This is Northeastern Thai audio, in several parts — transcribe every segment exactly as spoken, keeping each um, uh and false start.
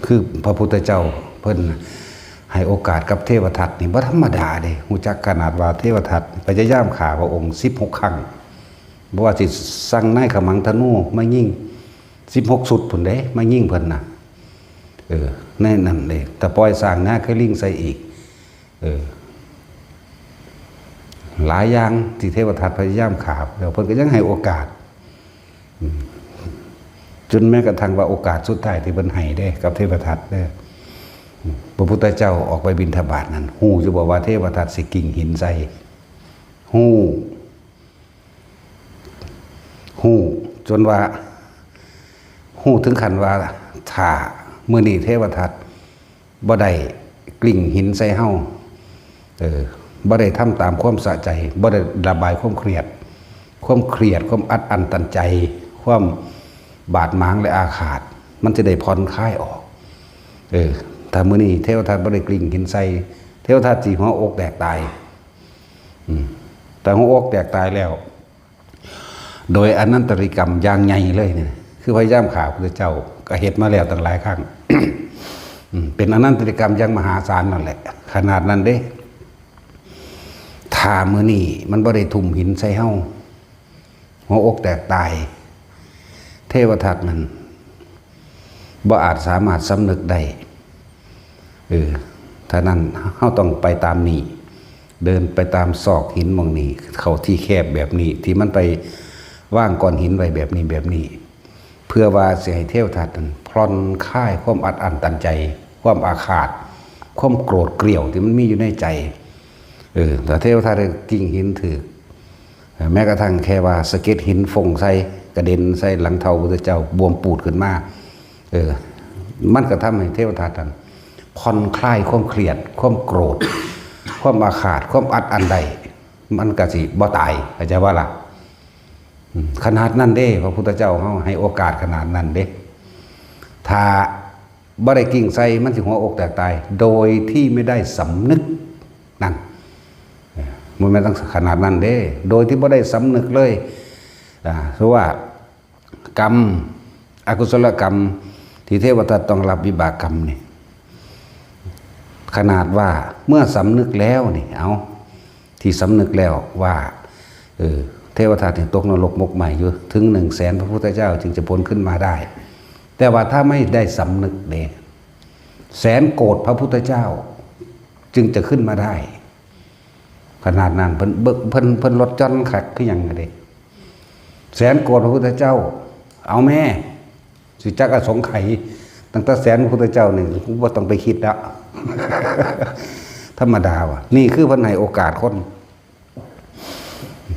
คือพระพุทธเจ้าเพิ่นให้โอกาสกับเทวทัตนี่บ่ธรรมดาเด้ ฮู้จักขนาดว่าเทวทัตพยายามฆ่าพระองค์สิบหกครั้ง บ่ว่าสิสั่งนายขมังธนูมายิงสิบหกชุดพุ้นเด้ มายิงเพิ่นน่ะ เออ ในนั้นเด้ ถ้าปล่อยสร้างนาคลิงใส่อีก เออ หลายอย่างที่เทวทัตพยายามฆ่า แล้วเพิ่นก็ยังให้โอกาส อืม จนแม้กระทั่งว่าโอกาสสุดท้ายที่เพิ่นให้เด้ กับเทวทัตเด้ อืม พระพุทธเจ้าออกไปบิณฑบาตนั่น ฮู้อยู่บ่ว่าเทวทัตสิกิ่งหินใส่ ฮู้ ฮู้ จนว่า ฮู้ถึงขั้นว่า ถ้ามื้อนี้เทวทัตบ่ได้กลิ้งหินใส่เฮา เออ บ่ได้ทำตามความสะใจ บ่ได้ระบายความเครียด ความเครียด ความอัดอั้นตันใจ ความบาดหมางและอาฆาต มันจะได้ผ่อนคลายออก เออ ถ้ามื้อนี้เทวทัตบ่ได้กลิ้งหินใส่ เทวทัตสิหัวอกแตกตาย อืม แต่หัวอกแตกตายแล้ว โดยอนันตริกรรมอย่างใหญ่เลยเนี่ย คือพยายามฆ่าพระพุทธเจ้า ก็เฮ็ดมาแล้วตั้งหลายครั้ง อืม เป็นอนันตริกรรมอย่างมหาศาลนั่นแหละ ขนาดนั้นเด้ ถ้ามื้อนี้มันบ่ได้ทุ่มหินใส่เฮา หัวอกแตกตาย เทวทัตนั่นบ่อาจสามารถสำนึกได้ เออ ถ้านั้นเฮาต้องไปตามนี้ เดินไปตามซอกหินหม่องนี้ เข้าที่แคบแบบนี้ ที่มันไปวางก้อนหินไว้แบบนี้ แบบนี้ เพื่อว่าสิให้เทวทัตนั้นผ่อนคลายความอัดอั้นตันใจ ความอาฆาต ความโกรธเกรี้ยวที่มันมีอยู่ในใจ เออ ถ้าเทวทัตได้กิ่งหินถืก เอ่อ แม้กระทั่งแค่ว่าสะเก็ดหินฟงใส่ กระเด็นใส่หลังเท้าพุทธเจ้า บวมปูดขึ้นมา เออ มันก็ทำให้เทวทัตนั้นผ่อนคลายความเครียด ความโกรธ ความอาฆาต ความอัดอั้นได้ มันก็สิบ่ตาย เข้าใจบ่ล่ะ อืม ขนาดนั้นเด้ พระพุทธเจ้าเฮาให้โอกาสขนาดนั้นเด้ ถ้าบ่ได้กิ่งใส่ มันสิหัวอกแตกตาย โดยที่ไม่ได้สำนึก นั่น เออ มันแม่นตั้งขนาดนั้นเด้ โดยที่บ่ได้สำนึกเลย อ่า คือว่ากรรม อกุศลกรรม ที่เทวทัตต้องรับวิบากกรรมนี่ ขนาดว่าเมื่อสำนึกแล้วนี่ เอา ที่สำนึกแล้วว่า เออ เทวทัตนี่ตกนรกหมกไหม้อยู่ ถึงหนึ่งแสนพระพุทธเจ้าจึงจะพ้นขึ้นมาได้ แต่ว่าถ้าไม่ได้สำนึกเด้ แสนโกดพระพุทธเจ้าจึงจะขึ้นมาได้ ขนาดนั้น เพิ่น เบิ่ง เพิ่น เพิ่นลดหย่อนคักคือหยังเด้ แสนโกดพระพุทธเจ้า เอาแม่ สิจักอสงไขย ตั้งแต่แสนพระพุทธเจ้านี่ บ่ต้องไปคิดแล้ว ธรรมดาว่ะ นี่คือเพิ่นให้โอกาสคน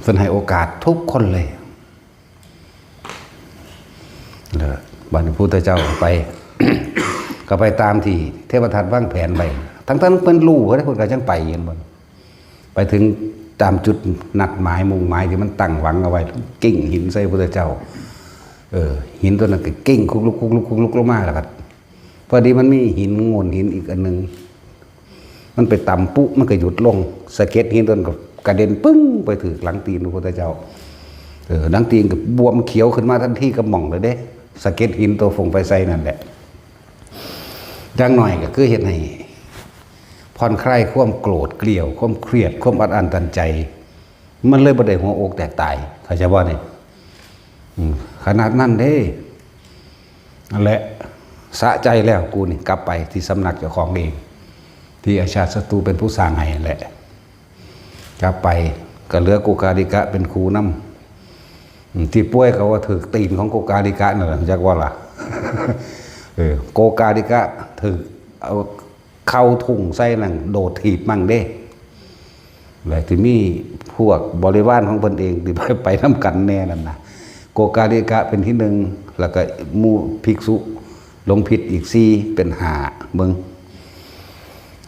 เพิ่นให้โอกาสทุกคนเลย แล้วบัดนี้พุทธเจ้าก็ไป ก็ไปตามที่เทวทัตวางแผนไว้ ทั้งๆเพิ่นรู้ว่าเพิ่นก็ยังไป เห็นบ่ ไปถึงตามจุดนัดหมายมุ่งหมายที่มันตั้งหวังเอาไว้ กิ่งหินใส่พุทธเจ้า เออ หินตัวนั้นก็กิ่งคุกลุกคุกลุกคุกลุกลงมาแล้วก็ พอดีมันมีหินโง่นหินอีกอันหนึ่ง มันไปตำปุ๊ มันก็หยุดลง สะเก็ดหินตัวนั้นก็กระเด็นปึ้งไปถืกหลังตีนพระพุทธเจ้า เออ หลังตีนก็บวมเขียวขึ้นมาทันทีกับหม่องเลยเด้ สะเก็ดหินตัวฟงไปใส่นั่นแหละ อย่างน้อยก็คือเฮ็ดให้ผ่อนคลายความโกรธเกลี้ยว ความเครียด ความอัดอั้นตันใจ มันเลยบ่ได้หัวอกแตกตาย เข้าใจบ่นี่ อืม ขนาดนั้นเด้ นั่นแหละ สะใจแล้วกูนี่ กลับไปที่สำนักเจ้าของเอง ที่อาชาติศัตรูเป็นผู้สร้างให้นั่นแหละ กลับไปก็เหลือโกกาลิกะเป็นครูนำ อืม ที่ป่วยก็ว่าถืกตีนของโกกาลิกะนั่นแหละ จักว่าล่ะ เออ โกกาลิกะถืกเอาเข่าทุ่งใส่นั่น โดดถีบมั่งเด้ แล้วที่มีพวกบริวารของเพิ่นเองที่ไปนำกันแน่นั่นนะ โกกาลิกะเป็นที่หนึ่ง แล้วก็หมู่ภิกษุหลงผิดอีกสี่ เป็นห้า เบิ่ง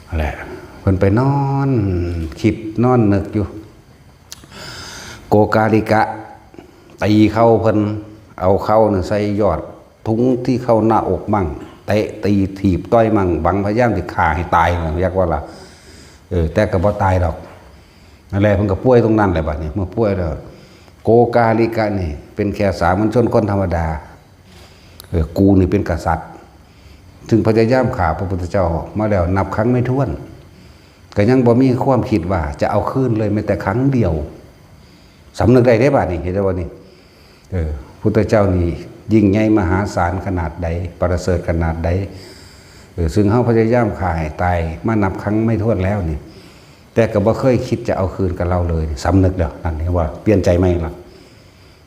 นั่นแหละ เพิ่นไปนอนคิดนอนนึกอยู่ โกกาลิกะตีเข่าเพิ่น เอาเข่านี่ใส่ยอดทุงที่เข้าหน้าอกมั่ง เตะตีถีบต่อยมั่ง หวังพยายามสิฆ่าให้ตายนะ เรียกว่าล่ะ เออ แต่ก็บ่ตายดอก นั่นแหละ เพิ่นก็ป่วยตรงนั้นแหละบัดนี้ เมื่อป่วยแล้ว โกกาลิกะนี่เป็นแค่สามัญชนคนธรรมดา เออ กูนี่เป็นกษัตริย์ ซึ่งพยายามฆ่าพระพุทธเจ้ามาแล้วนับครั้งไม่ถ้วน ก็ยังบ่มีความคิดว่าจะเอาคืนเลยแม้แต่ครั้งเดียว สำนึกได้เด้บาดนี้ เห็นได้บ่นี่ เออ พุทธเจ้านี่ยิ่งใหญ่มหาศาลขนาดใด ประเสริฐขนาดใด เออ ซึ่งเฮาพยายามฆ่าให้ตายมานับครั้งไม่ถ้วนแล้วนี่ แต่ก็บ่เคยคิดจะเอาคืนกับเราเลย สำนึกแล้ว นั่นเรียกว่าเปลี่ยนใจใหม่ละ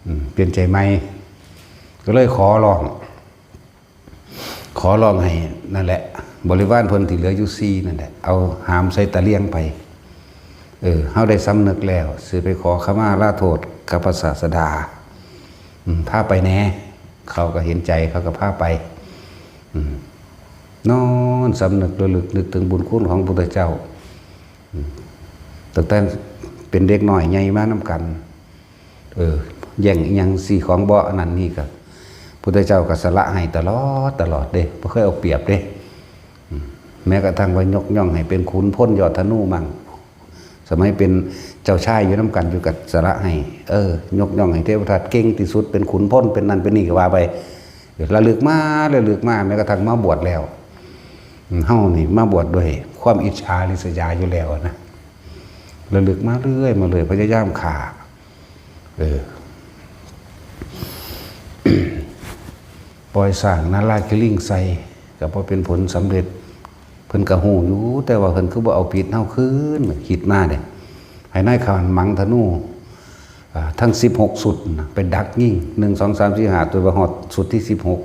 อืม เปลี่ยนใจใหม่ ก็เลยขอร้อง ขอร้องให้นั่นแหละ บริวารเพิ่นที่เหลืออยู่สี่นั่นแหละ เอาหามใส่ตะเลียงไป เออ เฮาได้สำนึกแล้ว สิไปขอขมาลาโทษกับพระศาสดา อืม พาไปแหน่ เขาก็เห็นใจ เขาก็พาไป อืม นอนสำนึกระลึกนึกถึงบุญคุณของพระพุทธเจ้า อืม ตั้งแต่เป็นเด็กน้อยใหญ่มานำกัน เออ แย่งอิหยังสิ่งของบ่อันนั้นนี่ก็ พุทธเจ้าก็สละให้ตลอด ตลอดเด้ บ่เคยเอาเปรียบเด้ อืม แม้กระทั่งว่ายกย่องให้เป็นขุนพลยอดธนูมั่ง สมัยเป็นเจ้าชายอยู่นำกันอยู่ก็สละให้ เออ ยกย่องให้เทพทัตเก่งที่สุด เป็นขุนพล เป็นนั่นเป็นนี่ก็ว่าไป เออ ระลึกมา ระลึกมา แม้กระทั่งมาบวชแล้ว อืม เฮานี่มาบวชด้วยความอิจฉาริษยาอยู่แล้วนะ ระลึกมาเรื่อยมาเลย พยายามฆ่า เออ ปล่อยสร้างนาลาคิลิงใส่ ก็บ่เป็นผลสำเร็จ เพิ่นก็ฮู้อยู่ แต่ว่าเพิ่นคือบ่เอาผิดเฮาคืน คิดมาเด้ ให้นายขวัญหมังธนู อ่า ทั้งสิบหกชุดน่ะ ไปดักยิง หนึ่ง สอง สาม สี่ ห้า ตัวว่าฮอดชุดที่สิบหก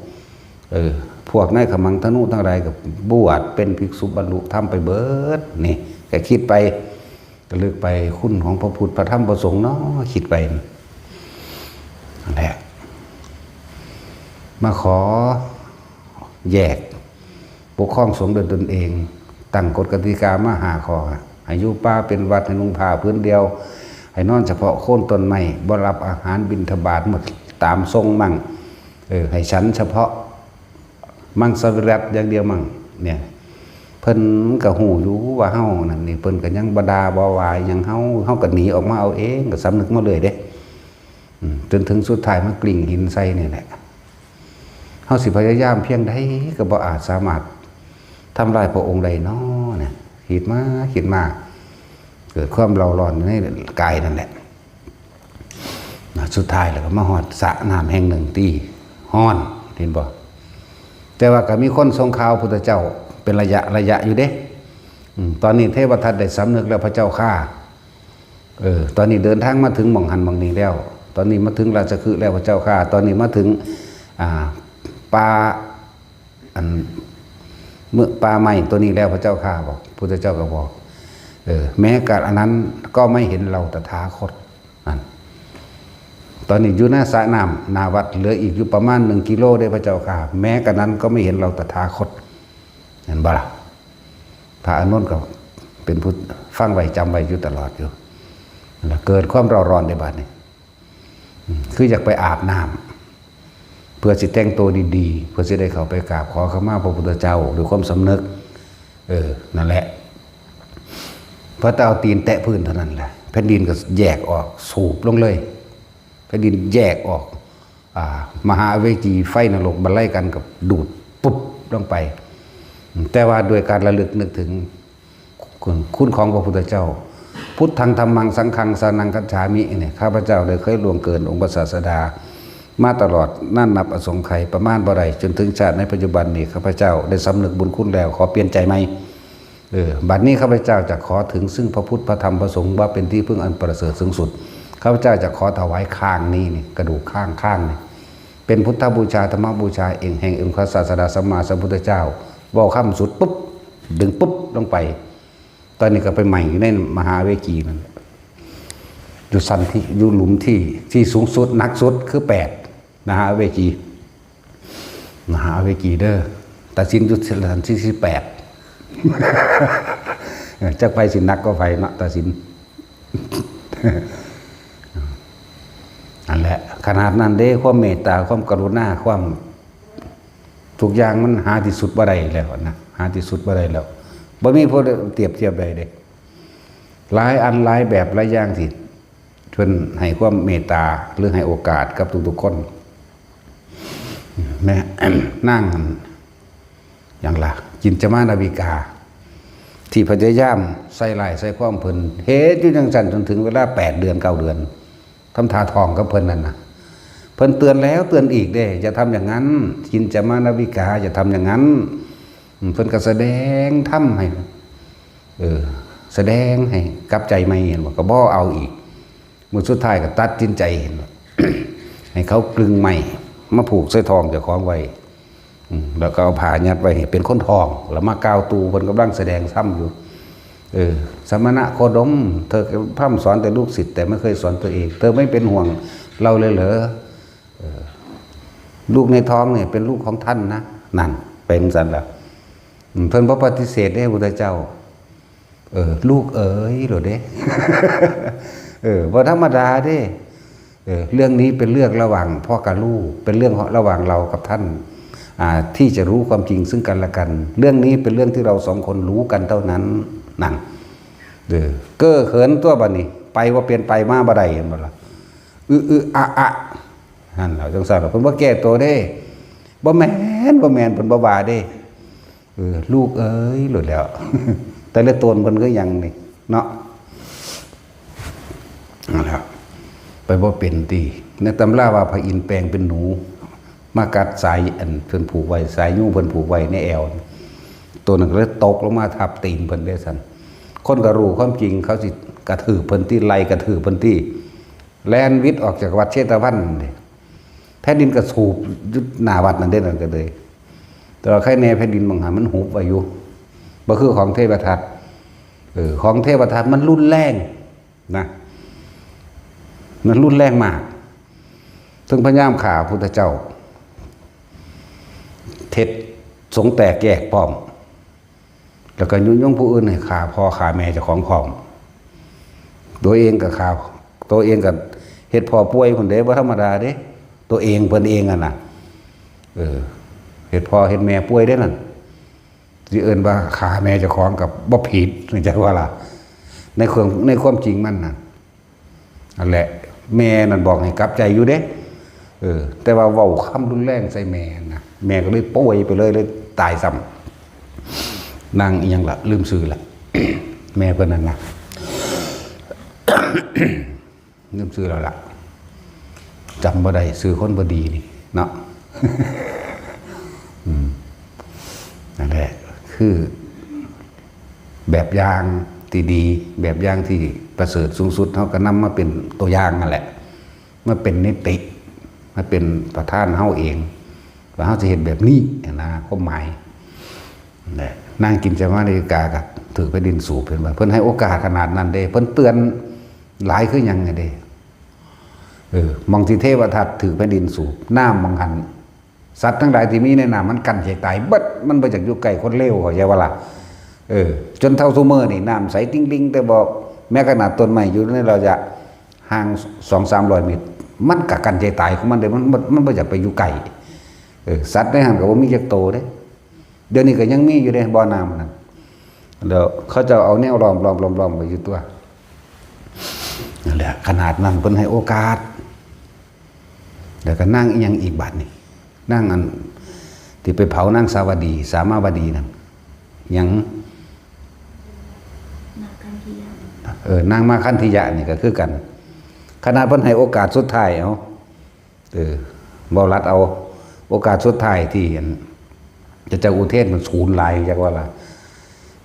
เออ พวกนายขมังธนูทั้งหลายก็บวชเป็นภิกษุบรรลุธรรมไปเบิด นี่ ก็คิดไป ระลึกไปคุณของพระพุทธ พระธรรม พระสงฆ์เนาะ คิดไป นั่นแหละ มาขอแยก ปกครองสงฆ์โดยตนเอง ตั้งกฎกติกามาห้าข้อ ให้อยู่ป่าเป็นวัตร ให้นุ่งผ้าผืนเดียว ให้นอนเฉพาะโคนต้นไม้ บ่รับอาหารบิณฑบาตหมดตามทรงมั่ง เออ ให้ฉันเฉพาะมังสวิรัติอย่างเดียวมั่ง เนี่ย เพิ่นก็ฮู้อยู่ว่าเฮานั่นนี่ เพิ่นก็ยังบ่ด่าบ่ว่าหยังเฮา เฮาก็หนีออกมาเอาเอง ก็สำนึกมาเลยเด้ อืม จนถึงสุดท้ายมากลิ้งหินใส่นี่แหละ เฮาสิพยายามเพียงใดก็บ่อาจสามารถทำลายพระองค์ได้น้อเนี่ย คิดมาคิดมา เกิดความเร่าร้อนอยู่ในกายนั่นแหละ นะ สุดท้ายแล้วก็มาฮอดสระน้ำแห่งหนึ่งตี้ฮ้อน เห็นบ่ แต่ว่าก็มีคนส่งข่าวพุทธเจ้าเป็นระยะระยะอยู่เด้ อืม ตอนนี้เทวทัตได้สำนึกแล้วพระเจ้าข้า เออ ตอนนี้เดินทางมาถึงหม่องหั้นหม่องนี้แล้ว ตอนนี้มาถึงราชคฤห์แล้วพระเจ้าข้า ตอนนี้มาถึง อ่า ป่า อัน เมืองป่าไม้ตัวนี้แล้วพระเจ้าข้า บอก พุทธเจ้าก็บอก เออ แม้กาลอันนั้นก็ไม่เห็นเราตถาคต นั่น ตอนนี้อยู่หน้าสระน้ำหน้าวัด เหลืออีกอยู่ประมาณหนึ่งกิโลเด้พระเจ้าข้า แม้กาลนั้นก็ไม่เห็นเราตถาคต เห็นบ่ล่ะ พระอานนท์ก็เป็นผู้ฟังไว้จำไว้อยู่ตลอดอยู่ แล้วเกิดความเร่าร้อนในบัดนี้ อืม คืออยากไปอาบน้ำ เพื่อสิแต่งตัวดีๆ เพื่อสิได้เข้าไปกราบขอขมาพระพุทธเจ้าด้วยความสำนึก เออ นั่นแหละ พอแต่เอาตีนแตะพื้นเท่านั้นแหละ แผ่นดินก็แยกออก สูบลงเลย แผ่นดินแยกออก อ่า มหาอเวจี ไฟนรกบรรลัยกันกับดูดปุ๊บลงไป แต่ว่าด้วยการระลึกนึกถึง คุณ คุณของพระพุทธเจ้า พุทธัง ธัมมัง สังฆัง สรณัง คัจฉามิ เนี่ย ข้าพเจ้าได้เคยล่วงเกินองค์พระศาสดา มาตลอดนานนับอสงไขยประมาณบ่ได้ จนถึงชาติในปัจจุบันนี้ ข้าพเจ้าได้สำนึกบุญคุณแล้ว ขอเปลี่ยนใจใหม่ เออ บัดนี้ข้าพเจ้าจะขอถึงซึ่งพระพุทธ พระธรรม พระสงฆ์ ว่าเป็นที่พึ่งอันประเสริฐสูงสุด ข้าพเจ้าจะขอถวายคางนี้นี่ กระดูกคาง คางนี่ เป็นพุทธบูชา ธรรมบูชา เองแห่งองค์พระศาสดาสัมมาสัมพุทธเจ้า เว้าคำสุดปุ๊บ ดึงปุ๊บลงไป ตอนนี้ก็ไปไหม้อยู่ในมหาเวจีนั่นแหละ อยู่ชั้นที่ อยู่หลุมที่ ที่สูงสุด หนักสุดคือแปด มหาเวจี มหาเวจีเด้อ ตัดสินอยู่ชั้นที่สิบแปด จักไผสิหนักกว่าไผเนาะ ตัดสิน นั่นแหละ ขนาดนั้นเด้ ความเมตตา ความกรุณา ความ ทุกอย่างมันหาที่สุดบ่ได้แล้วนะ หาที่สุดบ่ได้แล้ว บ่มีผู้เทียบเทียบได้เด้ หลายอันหลายแบบหลายอย่างที่เพิ่นให้ความเมตตาหรือให้โอกาสกับทุกๆคน แม่ นาง หยังล่ะ จินจมานาวิกา ที่พยายามใส่ร้ายใส่ความเพิ่น เฮ็ดอยู่จังซั่นจนถึงเวลาแปดเดือนเก้าเดือน ทำท่าท้องกับเพิ่นนั่นน่ะ เพิ่นเตือนแล้วเตือนอีกเด้ อย่าทำอย่างนั้น จินจมานาวิกา อย่าทำอย่างนั้น อืม เพิ่นก็แสดงธรรมให้ เออ แสดงให้กลับใจใหม่ เห็นบ่ ก็บ่เอาอีก มื้อสุดท้ายก็ตัดสินใจ เห็นบ่ ให้เขากลึงไม้มาผูกใส่ท้องเจ้าของไว้ อืม แล้วก็เอาผ้ายัดไว้ให้เป็นคนท้อง แล้วมากล่าวตู่ เพิ่นกำลังแสดงธรรมอยู่ เออ สมณะโคดม เธอพร่ำสอนแต่ลูกศิษย์ แต่ไม่เคยสอนตัวเอง เธอไม่เป็นห่วงเราเลยเหรอ เออ ลูกในท้องเนี่ยเป็นลูกของท่านนะ นั่น เป็นซั่นล่ะ อืม เพิ่นบ่ปฏิเสธเด้ พุทธเจ้า เออ ลูกเอ๋ย โลดเด้ เออ บ่ธรรมดาเด้ เออ เรื่องนี้เป็นเรื่องระหว่างพ่อกับลูก เป็นเรื่องระหว่างเรากับท่าน อ่า ที่จะรู้ความจริงซึ่งกันและกัน เรื่องนี้เป็นเรื่องที่เราสองคนรู้กันเท่านั้น นั่น เออ เก้อเขินตัวบัดนี้ ไปบ่เป็น ไปมาบ่ได้ เห็นบ่ล่ะ อึอึอะอะ หั่นล่ะ จังซั่นล่ะ เพิ่นบ่แก้ตัวเด้ บ่แม่น บ่แม่น เพิ่นบ่ว่าเด้ เออ ลูกเอ๋ย โลดแล้ว แต่ละตนเพิ่นคือหยังนี่ เนาะ นั่นแหละ ไปบ่เป็นติ ในตำราว่าพระอินทร์แปลงเป็นหนู มากัดสายอันเพิ่นผูกไว้ สายยูงเพิ่นผูกไว้ในแอว ตัวนั้นก็เลยตกลงมาทับตีนเพิ่นเด้ซั่น คนก็รู้ความจริง เขาสิกระทืบเพิ่นติ ไล่กระทืบเพิ่นติ แล่นวิดออกจากวัดเชตวันเด้ แผ่นดินก็สูบอยู่หน้าวัดนั่นเด้ นั่นก็เลย แต่ว่าใครแน่แผ่นดินบางหันมันหุบไว้อยู่ บ่คือของเทวทัต เออ ของเทวทัตมันรุนแรงนะ มันรุนแรงมาก ถึงพยายามฆ่าพุทธเจ้า เฮ็ดสงฆ์แตกแยกพร้อม แล้วก็ยุยงผู้อื่นให้ฆ่าพ่อฆ่าแม่เจ้าของพร้อม ตัวเองก็ฆ่า ตัวเองก็เฮ็ดพ่อป่วยพุ้นเด้ บ่ธรรมดาเด้ ตัวเองเพิ่นเองอะนะ เออ เฮ็ดพ่อเฮ็ดแม่ป่วยเด้นั่น สิเอิ้นว่าฆ่าแม่เจ้าของก็บ่ผิด จักว่าล่ะ ในความ ในความจริงมันน่ะ นั่นแหละ แม่นั่นบอกให้กลับใจอยู่เด้ เออ แต่ว่าเว้าคำรุนแรงใส่แม่นะ แม่ก็เลยป่วยไปเลย เลยตายซ้ำ นางอิหยังล่ะ ลืมชื่อละ แม่เพิ่นนั่นนะ ลืมชื่อแล้วล่ะ จำบ่ได้ ชื่อคนบ่ดีนี่ เนาะ อืม นั่นแหละ คือ แบบอย่างที่ดี แบบอย่างที่ประเสริฐสูงสุด เฮาก็นำมาเป็นตัวอย่างนั่นแหละ มาเป็นนิติ มาเป็นประธานเฮาเอง ว่าเฮาสิเฮ็ดแบบนี้นะ ความหมาย นั่นแหละ นางจินจามานวิกาก็ถืกแผ่นดินสูบ เพิ่นว่า เพิ่นให้โอกาสขนาดนั้นเด้ เพิ่นเตือนหลายคือหยังไงเด้ เออ หม่องที่เทวทัตถืกแผ่นดินสูบ น้ำหม่องหั้น สัตว์ทั้งหลายที่มีในน้ำมันกั้นใจตายเบิด มันบ่อยากอยู่ใกล้คนเลว เข้าใจบ่ล่ะ เออ จนเท่าซุมื้อนี่น้ำใสติ๊งๆ แต่บ่ แม้ขนาดต้นไม้อยู่ในระยะห่างสองสามร้อยเมตร มันก็กั้นใจตายของมันเด้ มัน มัน มันบ่อยากไปอยู่ใกล้ เออ สัตว์ในหั้นก็บ่มีจักโตเด้ เดี๋ยวนี้ก็ยังมีอยู่เด้ บ่อน้ำนั่น แล้วเขาเจ้าเอาแนวล้อมๆๆๆไว้อยู่ตัว นั่นแหละ ขนาดนั้นเพิ่นให้โอกาส แล้วก็นางอิหยังอีกบัดนี่ นางอันที่ไปเผานางสาวดี สามาวดีนั่น หยัง นาคันธียะ เออ นางมาคันธียะนี่ก็คือกัน ขนาดเพิ่นให้โอกาสสุดท้าย เอา เออ เว้าลัดเอา โอกาสสุดท้ายที่อัน พระเจ้าอุเทนมันสูญหลาย จักว่าล่ะ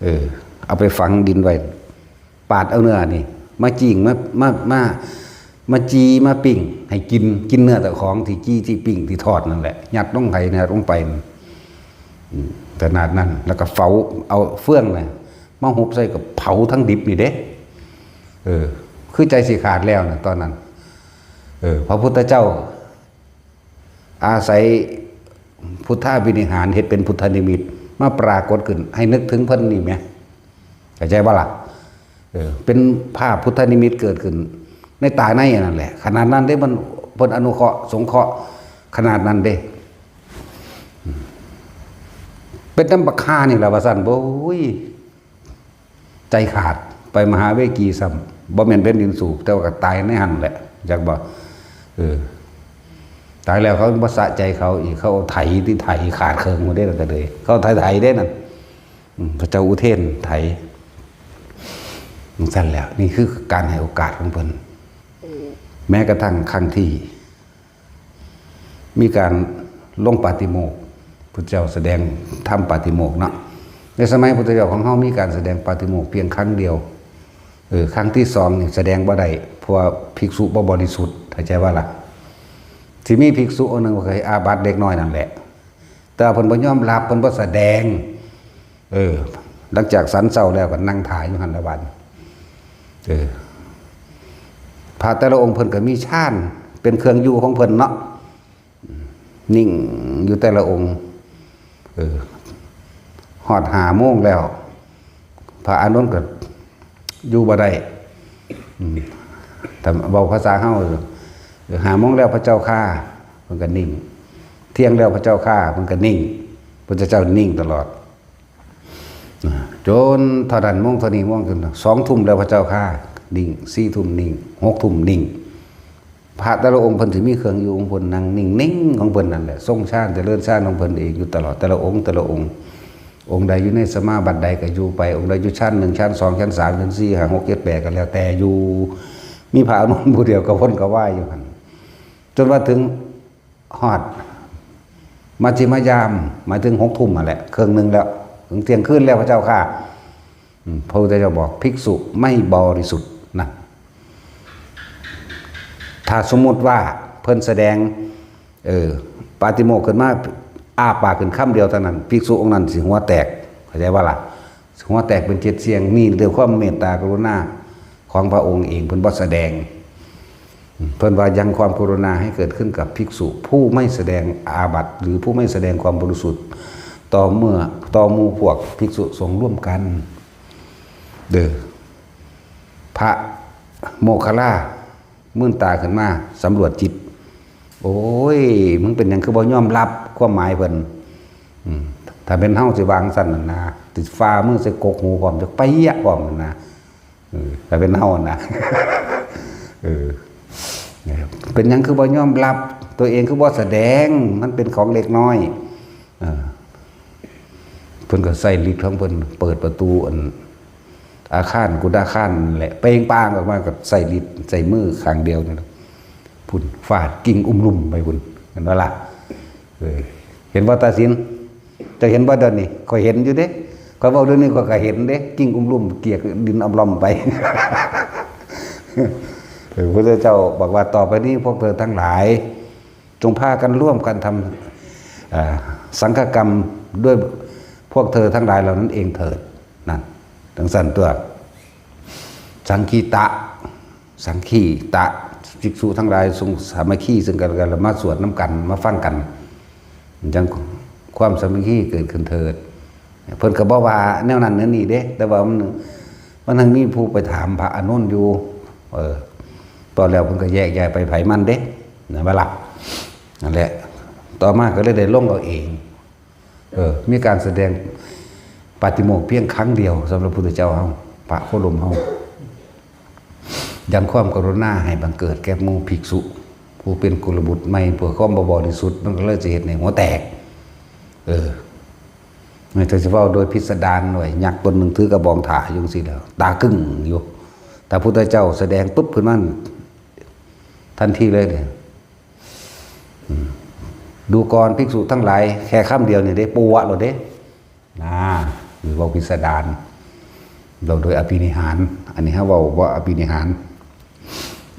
เออ เอาไปฝังดินไว้ ปาดเอาเนื้อนี่ มาจี่ง มา มา มา มาจี่ มาปิ้ง ให้กิน กินเนื้อเจ้าของที่จี่ ที่ปิ้ง ที่ทอดนั่นแหละ ยัดลงไผ ยัดลงไป อืม ขนาดนั้น แล้วก็เผา เอาเฟืองน่ะ มาหุบใส่กับเผาทั้งดิบนี่เด้ เออ คือใจสิขาดแล้วน่ะ ตอนนั้น เออ พระพุทธเจ้า อาศัยพุทธาภินิหาร เฮ็ดเป็นพุทธนิมิต มาปรากฏขึ้น ให้นึกถึงเพิ่นนี่แหม เข้าใจบ่ล่ะ เออ เป็นภาพพุทธนิมิตเกิดขึ้น ในตาในอันนั้นแหละ ขนาดนั้นเด้ มัน เพิ่นอนุเคราะห์สงเคราะห์ขนาดนั้นเด้ เป็นนำบักห่านี่ล่ะ ว่าซั่น โอ้ย ใจขาด ไปมหาเวกีซ้ำ บ่แม่นแผ่นดินสูบ แต่ว่าก็ตายในหั่นแหละ จักบ่ เออ ตายแล้วเขาบ่สะใจเขาอีก เขาเอาไถที่ไถขาดเคิงหมดเด้ แล้วก็เลย เขาไถไถเด้นั่น อืม พระเจ้าอุเทนไถ จั่งซั่นแหละ นี่คือการให้โอกาสของเพิ่น แม้กระทั่งครั้งที่ มีการลงปาฏิโมกข์ พุทธเจ้าแสดงธรรมปาฏิโมกข์เนาะ ในสมัยพุทธเจ้าของเฮามีการแสดงปาฏิโมกข์เพียงครั้งเดียว เออ ครั้งที่สองนี่แสดงบ่ได้ เพราะว่าภิกษุบ่บริสุทธิ์ เข้าใจว่าล่ะ สิมีภิกษุองค์หนึ่งก็เคยอาบัติเล็กน้อยนั่นแหละ แต่ว่าเพิ่นบ่ยอมรับ เพิ่นบ่แสดง เออ หลังจากฉันเช้าแล้วก็นั่งถ่ายอยู่หั่นละบัด เออ พระแต่ละองค์เพิ่นก็มีฌานเป็นเครื่องอยู่ของเพิ่นเนาะ นิ่งอยู่แต่ละองค์ เออ ฮอดห้าโมงแล้ว พระอานนท์ก็อยู่บ่ได้ อืม ถ้าเว้าภาษาเฮา เออ ห้าโมงแล้วพระเจ้าข้า เพิ่นก็นิ่ง เที่ยงแล้วพระเจ้าข้า เพิ่นก็นิ่ง พุทธเจ้านิ่งตลอด จนเท่านั้นโมงเท่านี้โมง จนสองทุ่มแล้วพระเจ้าข้า นิ่ง สี่ทุ่มนิ่ง หกทุ่มนิ่ง พระแต่ละองค์เพิ่นสิมีเครื่องอยู่ของเพิ่น นั่งนิ่งๆของเพิ่นนั่นแหละ ทรงฌานเจริญฌานของเพิ่นเองอยู่ตลอด แต่ละองค์ แต่ละองค์ องค์ใดอยู่ในสมาบัติใดก็อยู่ไป องค์ใดอยู่ฌานหนึ่ง ฌานสอง ฌานสาม ฌานสี่ ห้า หก เจ็ด แปด ก็แล้วแต่อยู่ มีพระอานนท์ผู้เดียวกระวนกระวายอยู่หั่น จนว่าถึงฮอดมัชฌิมยาม หมายถึงหกทุ่มนั่นแหละ เครื่องหนึ่งแล้ว ถึงเที่ยงคืนแล้วพระเจ้าข้า อืม พระพุทธเจ้าบอกภิกษุไม่บริสุทธิ์นะ ถ้าสมมุติว่าเพิ่นแสดง เออ ปาฏิโมกข์ขึ้นมา อ้าปากขึ้นคำเดียวเท่านั้น ภิกษุองค์นั้นสิหัวแตก เข้าใจบ่ล่ะ หัวแตกเป็นเจ็ดเสี้ยง นี่ด้วยความเมตตากรุณาของพระองค์เอง เพิ่นบ่แสดง เพิ่นว่ายังความกรุณาให้เกิดขึ้นกับภิกษุผู้ไม่แสดงอาบัติ หรือผู้ไม่แสดงความบริสุทธิ์ ต่อเมื่อ ต่อหมู่พวกภิกษุสงฆ์ร่วมกัน เด้อ พระโมคคัลลามื่นตาขึ้นมาสำรวจจิต โอ้ย มึงเป็นหยังคือบ่ยอมรับความหมายเพิ่น อืม ถ้าเป็นเฮาสิวางซั่นน่ะนะ สิฟามือใส่กกหูพร้อม จะไปยะพร้อมน่ะนะ เออ ถ้าเป็นเฮานะ เออ เป็นหยังคือบ่ยอมรับ ตัวเองคือบ่แสดง มันเป็นของเล็กน้อย เออ เพิ่นก็ใช้ฤทธิ์ของเพิ่นเปิดประตูอันอาคารกุฏอาคารนั่นแหละ เปงปางออกมาก็ใช้ฤทธิ์ใช้มือข้างเดียวนี่แหละ พุ้นฟาดกิ่งอุ้มลุ่มไปพุ้น เห็นบ่ล่ะ เออ เห็นบ่ตาสิน เจ้าเห็นบ่เดี๋ยวนี้ ข้อยเห็นอยู่เด้ ข้อยเว้าเดี๋ยวนี้ข้อยก็เห็นเด้ กิ่งอุ้มลุ่มเกลียกดินอำล่อมไป เออ พระพุทธเจ้าบอกว่า ต่อไปนี้พวกเธอทั้งหลาย จงพากันร่วมกันทำ เอ่อ สังฆกรรมด้วยพวกเธอทั้งหลายเหล่านั้นเองเถิด นั่น จั่งซั่นตัว สังคีตะ สังคีตะ ภิกษุทั้งหลายจงสามัคคีซึ่งกันและกัน แล้วมาสวดนำกัน มาฟังกัน จั่งความสามัคคีเกิดขึ้นเถิด เพิ่นก็บ่ว่าแนวนั้นแนวนี้เด้ แต่ว่ามัน มันยังมีผู้ไปถามพระอานนท์อยู่ เออ ตอนแล้วเพิ่นก็แยกย้ายไปไผมันเด้ นะบ่ล่ะ นั่นแหละ ต่อมาก็เลยได้ลงเอาเอง เออ มีการแสดงปาฏิโมกข์เพียงครั้งเดียวสำหรับพุทธเจ้าเฮา พระโคดมเฮา ยังความกรุณาให้บังเกิดแก่หมู่ภิกษุ ผู้เป็นกุลบุตรใหม่ เพื่อความบ่บริสุทธิ์ มันก็เลยจะเฮ็ดให้หัวแตก เออ นี่ถ้าสิเว้าโดยพิสดารหน่อย ยักษ์ตนหนึ่งถือกระบองถ่าอยู่จั่งซี้แล้ว ตากึ่งอยู่ แต่พุทธเจ้าแสดงปุ๊บขึ้นมา ทันทีเลยเนี่ย อืม ดูก่อนภิกษุทั้งหลาย แค่คำเดียวนี่ได้ปัวโลดเด้ นะ หรือเว้าพิสดาร เว้าโดยอภินิหาร อันนี้เฮาเว้าบ่อภินิหาร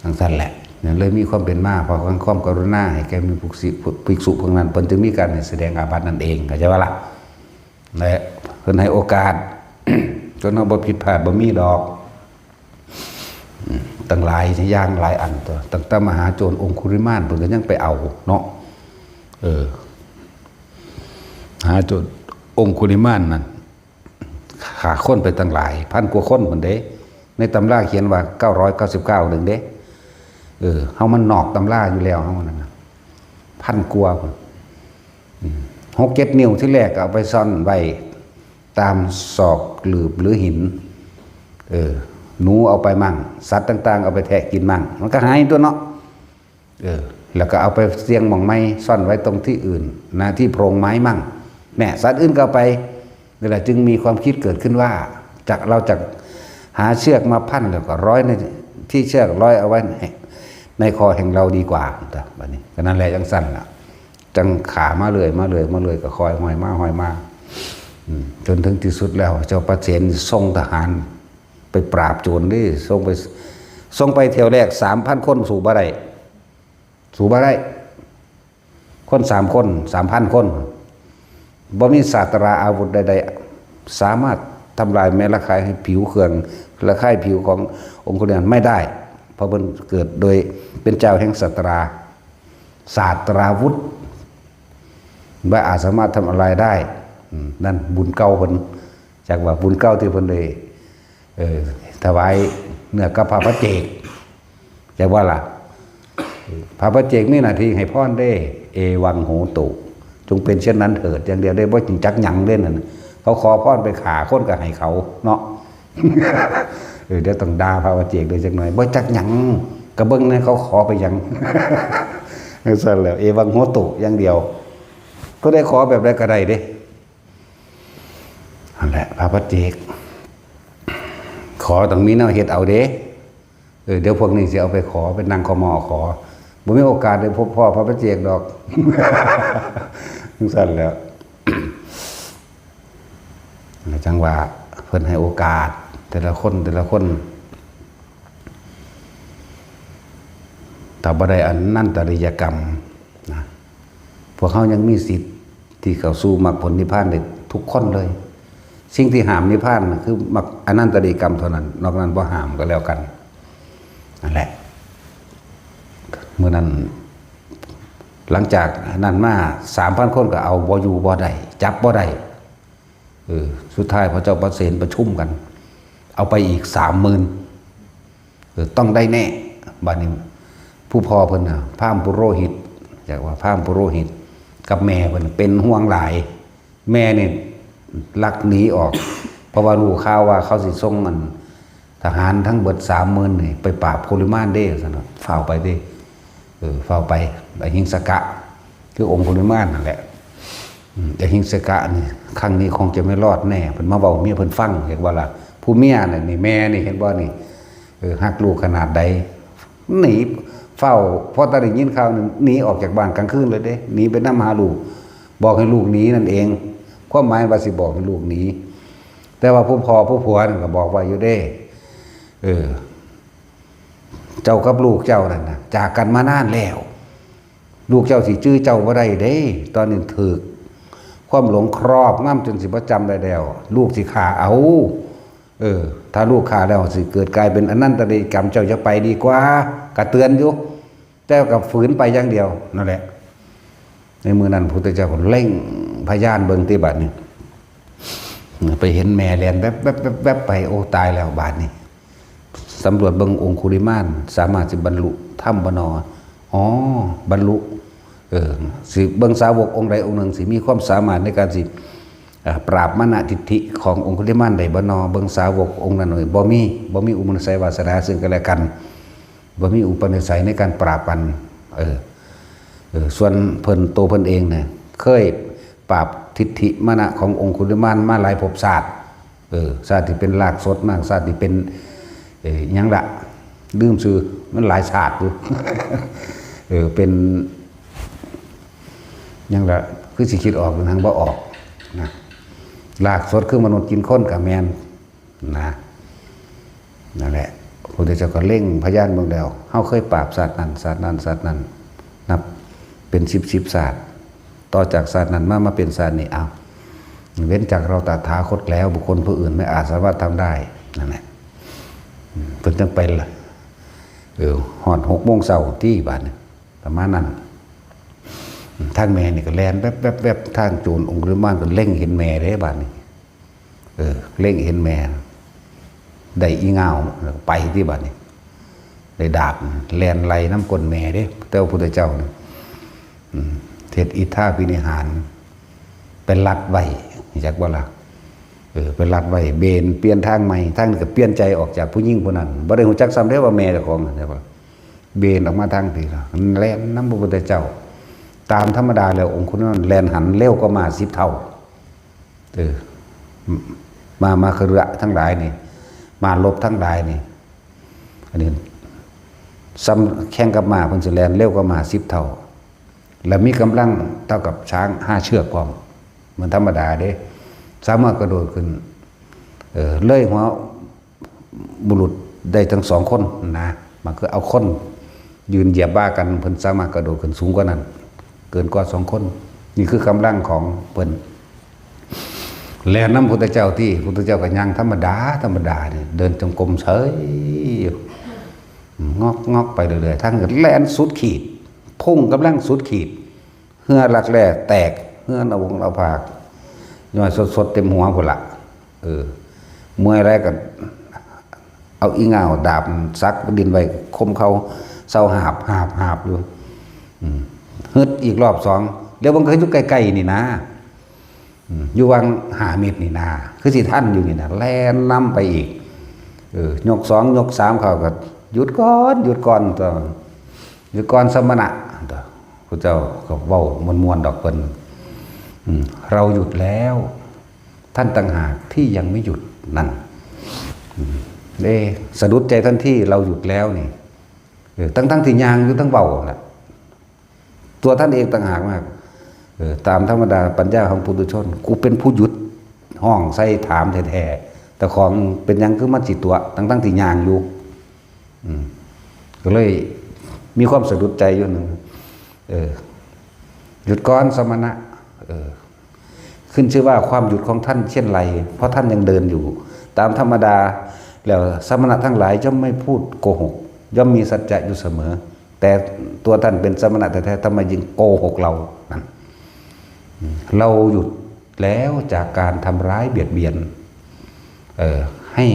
จั่งซั่นแหละ เนี่ยเลยมีความเป็นมา เพราะความกรุณาให้แก่หมู่ภิกษุ ภิกษุพวกนั้น เพิ่นจึงมีการให้แสดงอาบัตินั่นเอง เข้าใจบ่ล่ะ และเพิ่นให้โอกาส จนเฮาบ่ผิดพลาดบ่มีดอก อืม ตั้งหลายอย่างหลายอันตัว ตั้งแต่มหาโจรองคุลิมาน เพิ่นก็ยังไปเอาเนาะ เออ มหาโจรองคุลิมานนั่น ฆ่าคนไปตั้งหลาย พันกว่าคนพุ้นเด้ ในตำราเขียนว่าเก้าร้อยเก้าสิบเก้าหนึ่งเด้ เออ เฮามันนอกตำราอยู่แล้ว เฮานั่นน่ะ พันกว่าพุ้น อืม หกเจ็ดนิ้วที่แรกก็เอาไปซ่อนไว้ตามซอกหลืบหรือหิน เออ หนูเอาไปมั่ง สัตว์ต่างๆ เอาไปแทะกินมั่ง มันก็หายตัวเนาะ เออ แล้วก็เอาไปเสี่ยงหม่องไม้ซ่อนไว้ตรงที่อื่นนะ ที่โพรงไม้มั่ง เนี่ย สัตว์อื่นก็เอาไป นี่แหละจึงมีความคิดเกิดขึ้นว่า จะ เราจะหาเชือกมาพันแล้วก็ร้อยในที่เชือก ร้อยเอาไว้ในในคอแห่งเราดีกว่า แต่บัดนี้ก็นั่นแหละจังซั่นล่ะ จังขามาเรื่อยมาเรื่อยมาเรื่อยก็คอยห้อยมาห้อยมา อืม จนถึงที่สุดแล้ว เจ้าประเสนส่งทหารไปปราบโจรเด้ ส่งไป ส่งไปเที่ยวแรกสามพันคน สู้บ่ได้ สู้บ่ได้ คนสามคน สามพันคน บ่มีศาสตราอาวุธใดๆ สามารถทำลายแม้ระคายผิวเครื่อง ระคายผิวขององคุลิมานไม่ได้ เพราะเพิ่นเกิดโดยเป็นเจ้าแห่งศาสตรา ศาสตราวุธ บ่อาจสามารถทำอะไรได้ อืม นั่นบุญเก่าเพิ่น จักว่าบุญเก่าที่เพิ่นได้ เออ ถวายเนื้อกับพระปัจเจก จักว่าล่ะ พระปัจเจกมีหน้าที่ให้พรเด้ เอวังโหตุ จงเป็นเช่นนั้นเถิด อย่างเดียวได้ บ่จักหยังเด้นั่น เขาขอพรไปฆ่าคนก็ให้เขาเนาะ เออ เดี๋ยวต้องด่าพระปัจเจกด้วยจักหน่อย บ่จักหยัง กะเบิ่งนะเขาขอไปหยัง ซั่นแหล้ว เอวังโหตุ อย่างเดียว ก็ได้ขอแบบใดก็ได้เด้ นั่นแหละ พระปัจเจก ขอต้องมีแนวเฮ็ดเอาเด้ เออ เดี๋ยวพวกนี้สิเอาไปขอ ไปนั่งขอมอขอ บ่มีโอกาสได้พบพ้อพระปัจเจกดอก จังซั่นแหล้ว จังว่าเพิ่นให้โอกาส แต่ละคน แต่ละคน ถ้าบ่ได้อนันตริยกรรมนะ พวกเฮายังมีสิทธิ์ที่เข้าสู่มรรคผลนิพพานได้ทุกคนเลย สิ่งที่ห้ามนิพพานน่ะคือมรรค อนันตริยกรรมเท่านั้น นอกนั้นบ่ห้ามก็แล้วกัน นั่นแหละ มื้อนั้น หลังจากนั้นมา สามพันคนก็เอาบ่อยู่บ่ได้ จับบ่ได้ เออ สุดท้ายพระเจ้าประเสนประชุมกัน เอาไปอีก สามหมื่น เออ ต้องได้แน่ บัดนี้ ผู้พ่อเพิ่นน่ะ พราหมณ์ปุโรหิต จักว่าพราหมณ์ปุโรหิต กับแม่เพิ่นน่ะเป็นห่วงหลาย แม่นี่ลักหนีออก เพราะว่ารู้ข่าวว่าเขาสิส่งอันทหารทั้งเบิด สามหมื่น นี่ไปปราบองคุลิมานเด้ ซั่นน่ะ ฟ้าวไปเด้ เออ ฟ้าวไป อหิงสกะ คือองคุลิมานนั่นแหละ อืม อหิงสกะนี่ ครั้งนี้คงจะไม่รอดแน่ เพิ่นมาเว้าเมียเพิ่นฟัง เห็นบ่ล่ะ ผู้เมียน่ะนี่ แม่นี่ เห็นบ่นี่ เออ ฮักลูกขนาดใด หนี ฟ้าว พอตาได้ยินข่าวนี่ หนีออกจากบ้านกลางคืนเลยเด้ หนีไปนำหาลูก บอกให้ลูกหนีนั่นเอง ความหมายว่าสิบอกให้ลูกหนี แต่ว่าผู้พ่อผู้ผัวนั่นก็บอกไว้อยู่เด้ เออ เจ้ากับลูกเจ้านั่นน่ะ จากกันมานานแล้ว ลูกเจ้าสิจื้อเจ้าบ่ได้เด้ ตอนนี้ถืกความหลงครอบงำจนสิบ่จำได้แล้ว ลูกสิฆ่าเอา เออ ถ้าลูกฆ่าแล้วสิเกิดกลายเป็นอนันตริยกรรม เจ้าอย่าไปดีกว่า ก็เตือนอยู่ แต่ก็ฝืนไปอย่างเดียว นั่นแหละ ในมื้อนั้นพุทธเจ้าก็เล็งพยานเบิ่งติบัดนี้ ไปเห็นแม่แล่นแวบๆๆๆไป โอ้ ตายแล้วบาดนี้ สำรวจเบิ่งองคุลิมาน สามารถสิบรรลุธรรมบ่นอ อ๋อ บรรลุ เออ สิเบิ่งสาวกองค์ใดองค์หนึ่งสิมีความสามารถในการสิ อ่า ปราบมานะทิฏฐิขององคุลิมานได้บ่นอ เบิ่งสาวกองค์นั้นเลย บ่มี บ่มีอุปนิสัยวาสนาซึ่งกันและกัน บ่มีอุปนิสัยในการปราบกัน เออ เออ ส่วนเพิ่น ตัวเพิ่นเองเนี่ย เคยปราบทิฏฐิมานะขององคุลิมานมาหลายภพชาติ เออ ชาติที่เป็นรากสดมั่ง ชาติที่เป็น เอ่อ หยังละ ลืมชื่อ มันหลายชาติอยู่ เออ เป็น หยังละ คือสิคิดออก หรือหยังบ่ออก นะ รากสดคือมนุษย์กินคนก็แม่น นะ นั่นแหละ พระพุทธเจ้าก็เล็งพยานเบิ่งแล้ว เฮาเคยปราบชาตินั้น ชาตินั้น ชาตินั้น นับเป็นสิบสิบชาติ ต่อจากชาตินั้นมา มาเป็นชาตินี้ เอา เว้นจากเราตถาคตแล้ว บุคคลผู้อื่นไม่อาจสามารถทำได้ นั่นแหละ อืม เพิ่นจังไปละ เออ ฮอดหกโมงเช้าที่บาดนี้ ประมาณนั้น อืม ทางแม่นี่ก็แล่นแวบๆๆ ทางโจรองคุลิมานก็เล็งเห็นแม่เด้บาดนี้ เออ เล็งเห็นแม่ ได้อีงาว แล้วก็ไปที่บาดนี้ ได้ดาบ แล่นไล่นำก้นแม่เด้ แต่ว่าพุทธเจ้านี่ อืม เฮ็ดอิทธาภินิหาร ไปรัดไว้ จักบ่ล่ะ เออ ไปรัดไว้ เบนเปลี่ยนทางใหม่ ทางนี้ก็เปลี่ยนใจออกจากผู้หญิงผู้นั้น บ่ได้ฮู้จักซ้ำเด้ว่าแม่เจ้าของ จักบ่ล่ะ เบนออกมาทางที่แล่นนำพระพุทธเจ้า ตามธรรมดาแล้วองคุลิมานแล่นหันเร็วกว่าม้าสิบเท่า เออ มา มาคฤหะทั้งหลายนี่ มาลบทั้งหลายนี่ อันนี้ซ้ำแข่งกับม้าเพิ่นสิแล่นเร็วกว่าม้าสิบเท่า และมีกำลังเท่ากับช้างห้าเชือกพร้อม มันธรรมดาเด้ สามารถกระโดดขึ้น เออ เลยหัวบุรุษได้ทั้งสองคนนะ มันคือเอาคนยืนเหยียบบ่ากัน เพิ่นสามารถกระโดดขึ้นสูงกว่านั้น เกินกว่าสองคน นี่คือกำลังของเพิ่น แล่นนำพุทธเจ้าที่พุทธเจ้าก็ย่างธรรมดา ธรรมดานี่ เดินจงกรมเฉยอยู่ งอกงอกไปเรื่อยๆ ทั้งแล่นสุดขีด พุ่งกำลังสุดขีด เฮือลักแร้แตก เฮือหน้าวงหน้าผาก ย้อยสดๆ เต็มหัวพุ้นละ เออ เมื่อยแลงก็เอาอีหง่าวดาบสักดินไว้คมเขาเซาหาบหาบหาบอยู่ อืม ฮึดอีกรอบสอง เดี๋ยวมันก็อยู่ใกล้ๆ นี่นะ อืม อยู่วังห้าเมตรนี่นา คือสิทันอยู่นี่นะ แล่นนำไปอีก เออ ยกสอง ยกสาม เขาก็ "หยุดก่อน หยุดก่อน ตัว หยุดก่อนสมณะ" ตัว พระเจ้าก็เว้ามวนๆ ดอกเพิ่น อืม "เราหยุดแล้ว ท่านต่างหากที่ยังไม่หยุด" นั่น อืม เอ๊ะ สะดุดใจทันที "เราหยุดแล้ว" นี่ เออ ทั้งๆ ที่ย่างอยู่ทั้งเว้าน่ะ ตัวท่านเองต่างหากมาก เออ ตามธรรมดาปัญญาของปุถุชน กูเป็นผู้หยุดฮ้องใส่ถามแท้ๆ แต่ของเป็นหยังคือมันสิตั๋ว ทั้งๆ ที่ย่างอยู่ อืม ก็เลยมีความสะดุดใจอยู่หนึ่ง เออ "หยุดก่อนสมณะ" เออ ขึ้นชื่อว่าความหยุดของท่านเช่นไร เพราะท่านยังเดินอยู่ ตามธรรมดาแล้วสมณะทั้งหลายย่อมไม่พูดโกหก ย่อมมีสัจจะอยู่เสมอ แต่ตัวท่านเป็นสมณะแท้ๆ ทำไมจึงโกหกเรา นั่น "เราหยุดแล้วจากการทำร้ายเบียดเบียน เอ่อ ให้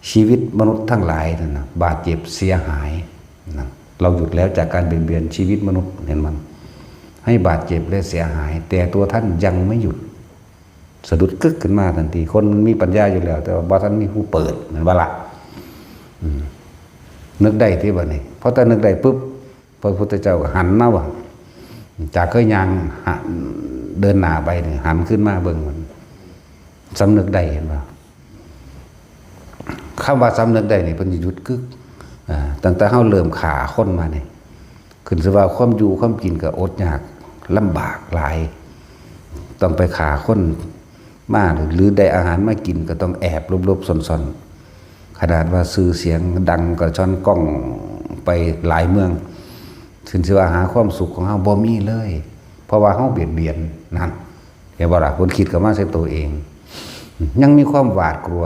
ชีวิตมนุษย์ทั้งหลายนั่นนะ บาดเจ็บเสียหาย" นั่น "เราหยุดแล้วจากการเบียดเบียนชีวิตมนุษย์" เห็นมัน "ให้บาดเจ็บและเสียหาย แต่ตัวท่านยังไม่หยุด" สะดุดกึกขึ้นมาทันที คนมันมีปัญญาอยู่แล้ว แต่ว่าบ่ทันมีผู้เปิด แม่นบ่ล่ะ อืม นึกได้ที่บัดนี้ พอแต่นึกได้ปุ๊บ พระพุทธเจ้าก็หันมาว่า จากเคยย่างหะ เดินหน้าไปนี่ หันขึ้นมาเบิ่งมัน สำนึกได้ เห็นบ่ คำว่าสำนึกได้นี่ เพิ่นสิหยุดกึก อ่า ตั้งแต่เฮาเริ่มฆ่าคนมานี่ ขึ้นชื่อว่าความอยู่ความกินก็อดยากลำบากหลาย ต้องไปฆ่าคนมา หรือได้อาหารมากินก็ต้องแอบหลบๆ ซ่อนๆ ขนาดว่าชื่อเสียงดังก็ช่อนกล้องไปหลายเมือง ขึ้นชื่อว่าหาความสุขของเฮาบ่มีเลย เพราะว่าเฮาเบียดเบียน นั่น เห็นบ่ล่ะ เพิ่นคิดเข้ามาใส่ตัวเอง ยังมีความหวาดกลัว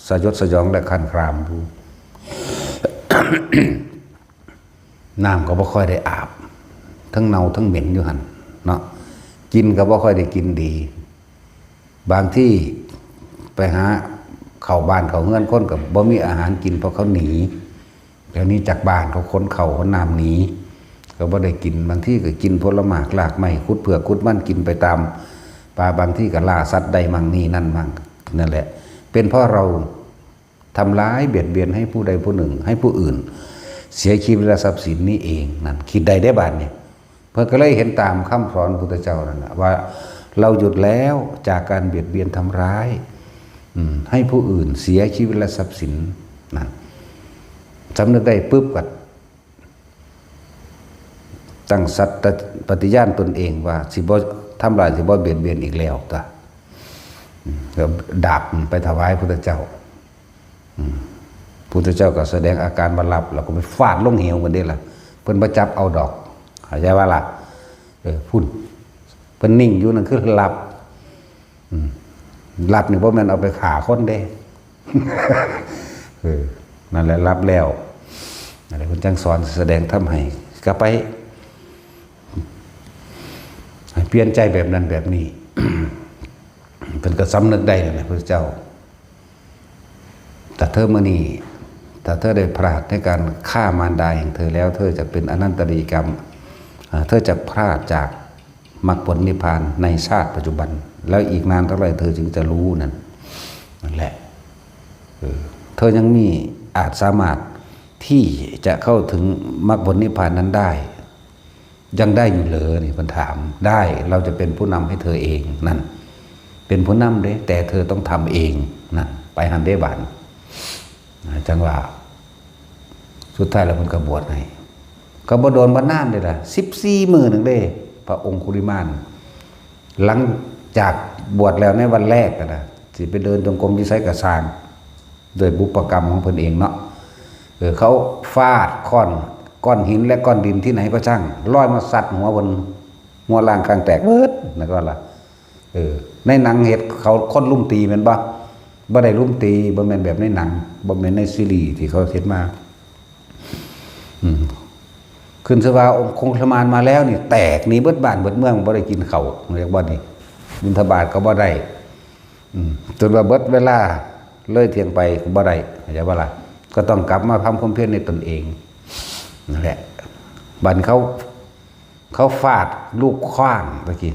สยดสยองและคลานคลามอยู่ น้ำก็บ่ค่อยได้อาบ ทั้งเน่าทั้งเหม็นอยู่หั่นเนาะ กินก็บ่ค่อยได้กินดี บางทีไปหาเข้าบ้านเข้าเฮือนคนก็บ่มีอาหารกิน เพราะเขาหนี เดี๋ยวนี้จากบ้านเขาขนข้าวขนน้ำหนี ก็บ่ได้กิน บางทีก็กินผลหมากรากไม้ ขุดเผือกขุดมันกินไปตามป่า บางทีก็ล่าสัตว์ได้มั่งนี่นั่นมั่ง นั่นแหละ เป็นเพราะเราทำร้ายเบียดเบียนให้ผู้ใดผู้หนึ่ง ให้ผู้อื่น เสียชีวิตและทรัพย์สินนี่เอง นั่น คิดได้เด้บาดนี้ เพิ่นก็เลยเห็นตามคำสอนพุทธเจ้านั่นน่ะ ว่าเราหยุดแล้วจากการเบียดเบียนทำร้าย อืม ให้ผู้อื่นเสียชีวิตและทรัพย์สิน นั่น สำนึกได้ปุ๊บก็ตั้งสัตย์ปฏิญาณตนเองว่าสิบ่ทำร้าย สิบ่เบียดเบียนอีกแล้ว ก็ อืม ก็ดาบไปถวายพุทธเจ้า อืม พุทธเจ้าก็แสดงอาการบ่รับ แล้วก็ไปฟาดลงเหวกันเด้ล่ะ เพิ่นบ่จับเอาดอก เข้าใจว่าล่ะ เออ พุ้น เพิ่นนิ่งอยู่นั่นคือรับ อืม รับนี่บ่แม่นเอาไปฆ่าคนเด้ เออ นั่นแหละรับแล้ว นั่นแหละเพิ่นจั่งสอนแสดงธรรมให้ ก็ไป ให้เปลี่ยนใจแบบนั้นแบบนี้ เพิ่นก็สำนึกได้นั่นแหละพุทธเจ้า แต่เธอมื้อนี้ ถ้าเธอได้พลาดในการฆ่ามารดาแห่งเธอแล้ว เธอจะเป็นอนันตริยกรรม อ่า เธอจะพลาดจากมรรคผลนิพพานในชาติปัจจุบัน แล้วอีกนานเท่าไหร่เธอจึงจะรู้นั่น นั่นแหละ เออ เธอยังมีอาจสามารถ ที่จะเข้าถึงมรรคผลนิพพานนั้นได้ ยังได้อยู่เหรอ นี่เพิ่นถาม ได้ เราจะเป็นผู้นำให้เธอเอง นั่น เป็นผู้นำเด้ แต่เธอต้องทำเอง นั่น ไปหั้นเด้บาด จั่งว่า สุดท้ายแล้วเพิ่นก็บวชให้ ก็บ่โดนบ่นานเด้ล่ะ สิบสี่มื้อหนึ่งเด้ พระองคุลิมาน หลังจากบวชแล้วในวันแรกอะนะ สิไปเดินจงกรมอยู่ไสก็ซ่าง ด้วยบุพกรรมของเพิ่นเองเนาะ เออ เขาฟาดค้อน ก้อนหินและก้อนดินที่ไหนก็ช่าง ลอยมาซัดหัวเพิ่น หัวล้างข้างแตกเบิด แล้วก็ล่ะ เออ ในหนังเห็นเขาคนลุมตีแม่นบ่ บ่ได้ลุมตี บ่แม่นแบบในหนัง บ่แม่นในซีรีส์ที่เขาเฮ็ดมา อืม ขึ้นชื่อว่าองคุลิมานมาแล้วนี่ แตกหนีเบิดบ้านเบิดเมือง บ่ได้กินข้าว เรียกว่านี่ บิณฑบาตก็บ่ได้ อืม จนว่าเบิดเวลา เลยเที่ยงไปก็บ่ได้ เข้าใจบ่ล่ะ ก็ต้องกลับมาทำความเพียรในตนเอง นั่นแหละ บัดเขา เขาฟาดลูกขว้างตะกี้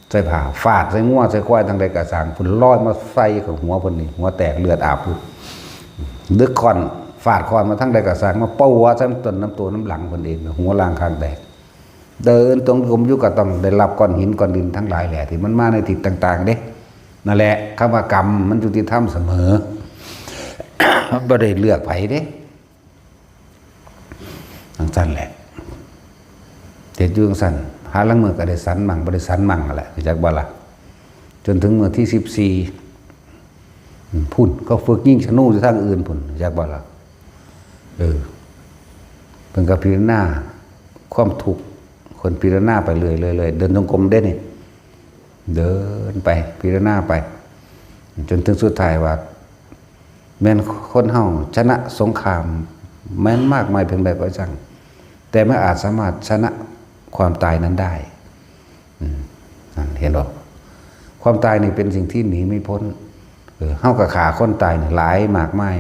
ใส่ผ้า ฟาดใส่งัว ใส่ควาย ทางใดกะซ่าง เพิ่นลอยมาใส่กับหัวเพิ่นนี่ หัวแตกเลือดอาบพุ้น ดึกค้อน ฟาดค้อนมาทางใดกะซ่าง มาเป่าหัวใส่ต้นน้ำตัวน้ำหลังเพิ่นเอง หัวล้างข้างแตก เดินจงกรมอยู่ก็ต้องได้รับก้อนหินก้อนดินทั้งหลายแหละ ที่มันมาในทิศต่างๆ เด้ นั่นแหละ คำว่ากรรมมันยุติธรรมเสมอ มันบ่ได้เลือกไผเด้ จั่งซั่นแหละ เฮ็ดอยู่จั่งซั่น หาลางมื้อก็ได้สันมั่ง บ่ได้สันมั่งนั่นแหละ รู้จักบ่ล่ะ จนถึงมื้อที่สิบสี่ อืม พุ้น เขาฝึกยิงธนูอยู่ทางอื่นพุ้น รู้จักบ่ล่ะ เออ เพิ่นก็พิจารณาความทุกข์ คนพิจารณาไปเรื่อยๆๆ เดินจงกรมเด้นี่ เดินไป พิจารณาไป จนถึงสุดท้ายว่า แม่นคนเฮาชนะสงคราม แม้นมากมายเพียงใดก็ช่าง แต่ไม่อาจสามารถชนะความตายนั้นได้ อืม นั่น เห็นบ่ ความตายนี่เป็นสิ่งที่หนีไม่พ้น เออ เฮาก็ฆ่าคนตายนี่หลายมากมาย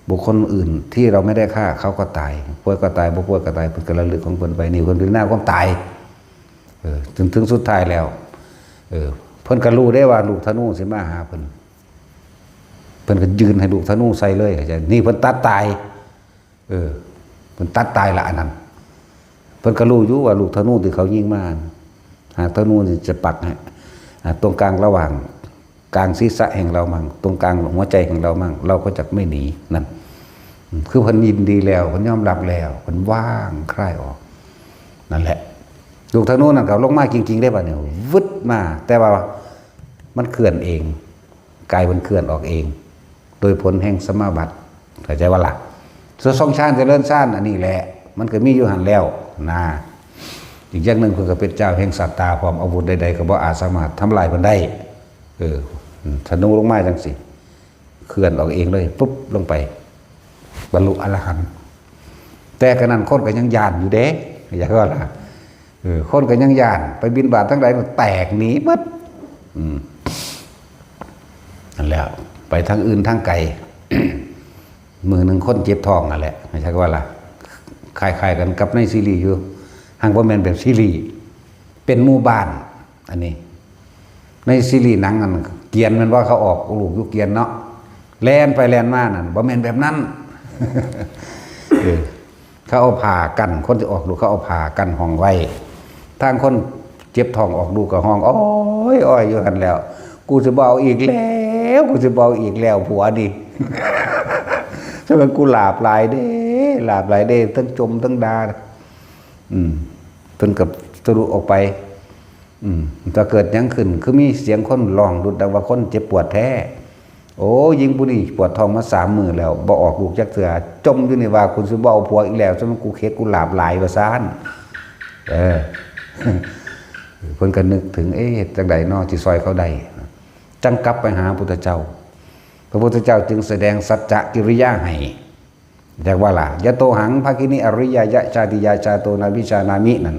บุคคลอื่นที่เราไม่ได้ฆ่าเขาก็ตาย ป่วยก็ตาย บ่ป่วยก็ตาย เพิ่นก็ระลึกของเพิ่นไป นี่เพิ่นพิจารณาความตาย เออ จนถึงสุดท้ายแล้ว เออ เพิ่นก็รู้ได้ว่าลูกธนูสิมาหาเพิ่น เพิ่นก็ยื่นให้ลูกธนูใส่เลย เข้าใจ นี่เพิ่นตัดตาย เออ เพิ่นตัดตายละอันนั้น เพิ่นก็รู้อยู่ว่าลูกธนูที่เขายิงมา หากธนูนี่จะปักฮะ อ่า ตรงกลางระหว่าง กลางศีรษะแห่งเรามั่ง ตรงกลางหัวใจของเรามั่ง เราก็จะไม่หนี นั่น อืม คือเพิ่นยินดีแล้ว เพิ่นยอมรับแล้ว เพิ่นวางคลายออก นั่นแหละ ลูกธนูนั่นก็ลงมาจริงๆ ได้บัดนี้ วึดมา แต่ว่ามันเคลื่อนเอง กายมันเคลื่อนออกเอง โดยผลแห่งสมาบัติ เข้าใจบ่ล่ะ ส่วนทรงฌานเจริญฌานอันนี้แหละ มันก็มีอยู่หั่นแล้วนะ อีกอย่างหนึ่งเพิ่นก็เป็นเจ้าแห่งสัตตาพร้อม อาวุธใดๆ ก็บ่อาจสามารถทำลายเพิ่นได้ เออ ธนูลงมาจั่งซี้ เคลื่อนออกเองเลย ปุ๊บ ลงไป บรรลุอรหันต์ แต่ขณะนั้นคนก็ยังย้านอยู่เด้ อยากว่าล่ะ เออ คนก็ยังย้าน ไปบิณฑบาตทางใดมันแตกหนีหมด อืม นั่นแหละ ไปทางอื่นทางไกล มื้อหนึ่งคนเจ็บท้องนั่นแหละ อยากว่าล่ะ คล้ายๆ กันกับในซีรีส์อยู่ หากบ่แม่นแบบซีรีส์ เป็นหมู่บ้าน อันนี้ ในซีรีส์หนังนั่น เกวียนแม่นบ่ เขาออกลูกอยู่เกวียนเนาะ แล่นไปแล่นมานั่น บ่แม่นแบบนั้น เออ เขาเอาผ้ากั้น คนที่ออกลูกเขาเอาผ้ากั้นห้องไว้ ทางคนเจ็บท้องออกลูกก็ฮ้อง อ้อยอ้อยอยู่หั่นแล้ว กูสิบ่เอาอีกแล้ว กูสิบ่เอาอีกแล้ว ผัวนี่ ฉะนั้นกูหลาบหลายเด้ หลาบหลายเด้ ทั้งจมทั้งด่า อืม เพิ่นก็ทะลุออกไป อืม ถ้าเกิดหยังขึ้น คือมีเสียงคนร้องดุดดังว่าคนเจ็บปวดแท้ โอ้ หญิงผู้นี้ปวดท้องมาสามมื้อแล้ว บ่ออกลูกจักเทื่อ จมอยู่นี่ว่า กูสิบ่เอาผัวอีกแล้ว ฉะนั้นกูเข็ด กูหลาบหลาย ว่าซั่น เออ เพิ่นก็นึกถึง เอ๊ะ เฮ็ดจั่งใดน้อ สิซ่อยเขาได้ จั่งกลับไปหาพุทธเจ้า พระพุทธเจ้าจึงแสดงสัจจกิริยาให้ จักว่าล่ะ ยะโตหัง ภะคินิ อะริยายะ ชาติยา จาโต นาภิจานามิ นั่น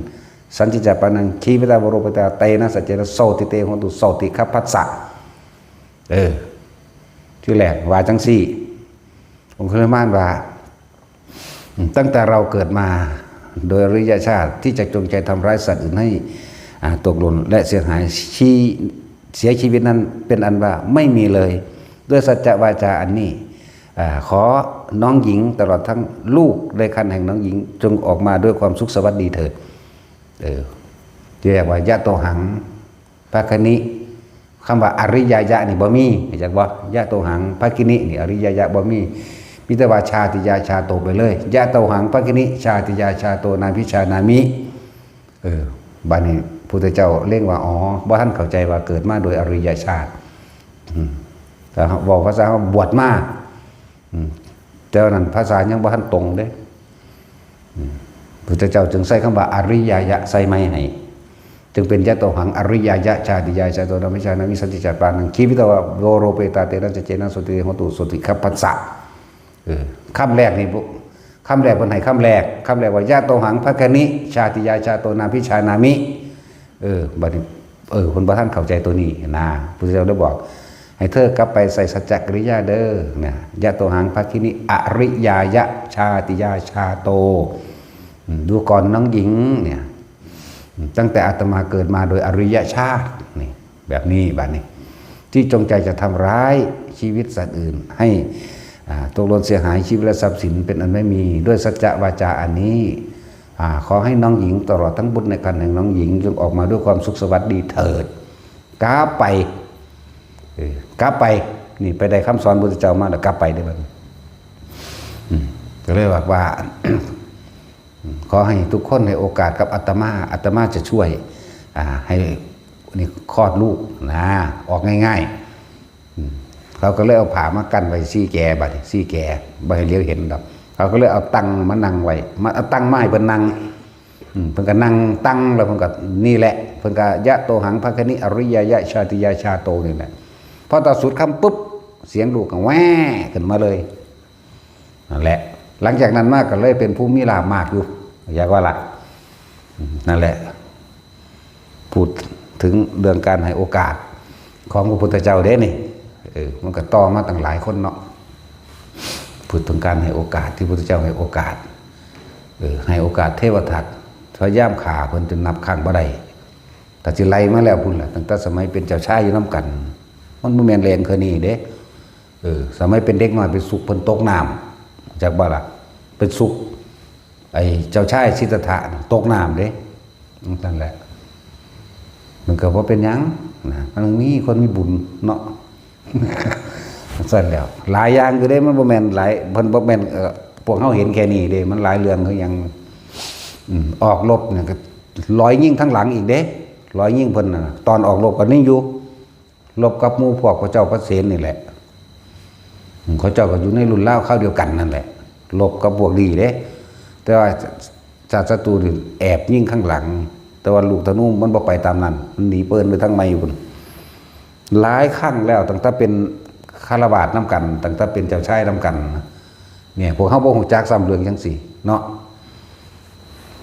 สันทิจจาปะนัง ชีวิตาวโรปตา เตนะ สัจเจนะ โสติเต โหตุ โสติขัพพัสสะ เออ ทีแรกว่าจั่งซี่ องคุลิมานว่า ตั้งแต่เราเกิดมา โดยอริยชาติที่จะจงใจทำร้ายสัตว์อื่นให้ อ่า ตกหล่นและเสียหาย ชี เสียชีวิตนั้นเป็นอันว่าไม่มีเลย ด้วยสัจจะวาจาอันนี้ อ่า ขอน้องหญิงตลอดทั้งลูกในครรภ์แห่งน้องหญิง จงออกมาด้วยความสุขสวัสดีเถิด เออ เรียกว่ายะโตหัง ภคินิ คำว่าอริยายะนี่บ่มี จักบ่ ยะโตหัง ภคินิ นี่อริยายะบ่มี มีแต่ว่าชาติยาชาโตไปเลย ยะโตหัง ภคินิ ชาติยาชาโต นาภิชานามิ เออ บัดนี้พุทธเจ้าเล็งว่า อ๋อ บ่ทันเข้าใจว่าเกิดมาโดยอริยชาติ อืม แต่เว้าภาษาเฮาบวชมา อืม แต่ว่านั้นภาษายังบ่ทันตรงเด้ อืม พุทธเจ้าจึงใส่คำว่าอริยายะใส่ใหม่ให้ จึงเป็นยะโตหัง อริยายะ ชาติยาชาโต นาภิชานามิ สันติชาปานัง ชีวิตวาโรเปตา เตนะ สัจเจนะ โสติ โหตุ โสติ ขัพพัสสะ เออ คำแรกนี่ คำแรกเพิ่นให้คำแรก คำแรกว่ายะโตหัง ภคินิ ชาติยาชาโต นาภิชานามิ เออ บัดนี้ เออ เพิ่นบ่ทันเข้าใจตัวนี้นะ พุทธเจ้าได้บอก ให้เธอกลับไปใส่สัจจกิริยาเด้อ นะ ยะโตหัง ภคินิ อริยายะ ชาติยาชาโต อืม ดูก่อนน้องหญิง เนี่ย ตั้งแต่อาตมาเกิดมาโดยอริยชาติ นี่ แบบนี้ บัดนี้ ที่จงใจจะทำร้ายชีวิตสัตว์อื่น ให้ อ่า ตกหล่นเสียหายชีวิตและทรัพย์สินเป็นอันไม่มี ด้วยสัจจะวาจาอันนี้ อ่า ขอให้น้องหญิงตลอดทั้งบุตรในครรภ์แห่งน้องหญิง จงออกมาด้วยความสุขสวัสดีเถิด กลับไป เออ กลับไป นี่ไปได้คำสอนพุทธเจ้ามาแล้ว กลับไปได้บัดนี้ อืม ก็เลยบอกว่า ขอให้ทุกคนให้โอกาสกับอาตมา อาตมาจะช่วย อ่า ให้นี่คลอดลูกนะ ออกง่ายๆ อืม เขาก็เลยเอาผ้ามากั้นไว้สี่แก บัดนี้สี่แก บ่ให้เหลียวเห็นดอก เขาก็เลยเอาตังมานั่งไว้ มาเอาตังมาให้เพิ่นนั่ง อืม เพิ่นก็นั่งตังแล้วเพิ่นก็ นี่แหละ เพิ่นก็ยะโตหัง ภคินิ อริยายะ ชาติยาชาโต นี่แหละ พอตอนสุดคำปุ๊บ เสียงลูกก็แว่ขึ้นมาเลย นั่นแหละ หลังจากนั้นมาก็เลยเป็นผู้มีลาภมากอยู่ อยากว่าล่ะ อืม นั่นแหละ พูดถึงเรื่องการให้โอกาสของพระพุทธเจ้าเด้นี่ เออ มันก็ต่อมาตั้งหลายคนเนาะ พูดถึงการให้โอกาสที่พระพุทธเจ้าให้โอกาส เออ ให้โอกาสเทวทัต พยายามฆ่าเพิ่นจนนับครั้งบ่ได้ แต่สิไล่มาแล้วพุ้นล่ะ ตั้งแต่สมัยเป็นเจ้าชายอยู่นำกัน มันบ่แม่นแรงเทื่อนี้เด้ เออ สมัยเป็นเด็กน้อยไปสุกเพิ่นตกน้ำ จักบ่ล่ะ เป็นสุก ไอ้เจ้าชายสิทธัตถะน่ะตกน้ำเด้ นั่นแหละ มันก็บ่เป็นหยังนะ มันมีคนมีบุญเนาะ ซั่นแล้ว หลายอย่างอยู่เด้ มันบ่แม่นหลาย เพิ่นบ่แม่น เอ่อ พวกเฮาเห็นแค่นี้เด้ มันหลายเรื่องคือหยัง อืม ออกรบเนี่ยก็ลอยยิงทางหลังอีกเด้ ลอยยิงเพิ่นน่ะ ตอนออกรบก็นี่อยู่ รบกับหมู่พวกพระเจ้าพระเสนนี่แหละ อืม เขาเจ้าก็อยู่ในรุ่นราวคราวเดียวกันนั่นแหละ รบกับพวกนี้เด้ แต่ว่าชาติศัตรูนี่แอบยิงข้างหลัง แต่ว่าลูกธนูมันบ่ไปตามนั้น มันหนีเปิ้นไปทางใหม่พุ้น หลายครั้งแล้ว ตั้งแต่เป็นฆราวาสนำกัน ตั้งแต่เป็นเจ้าชายนำกัน เนี่ย พวกเฮาบ่ฮู้จักซ้ำเรื่องจังซี่เนาะ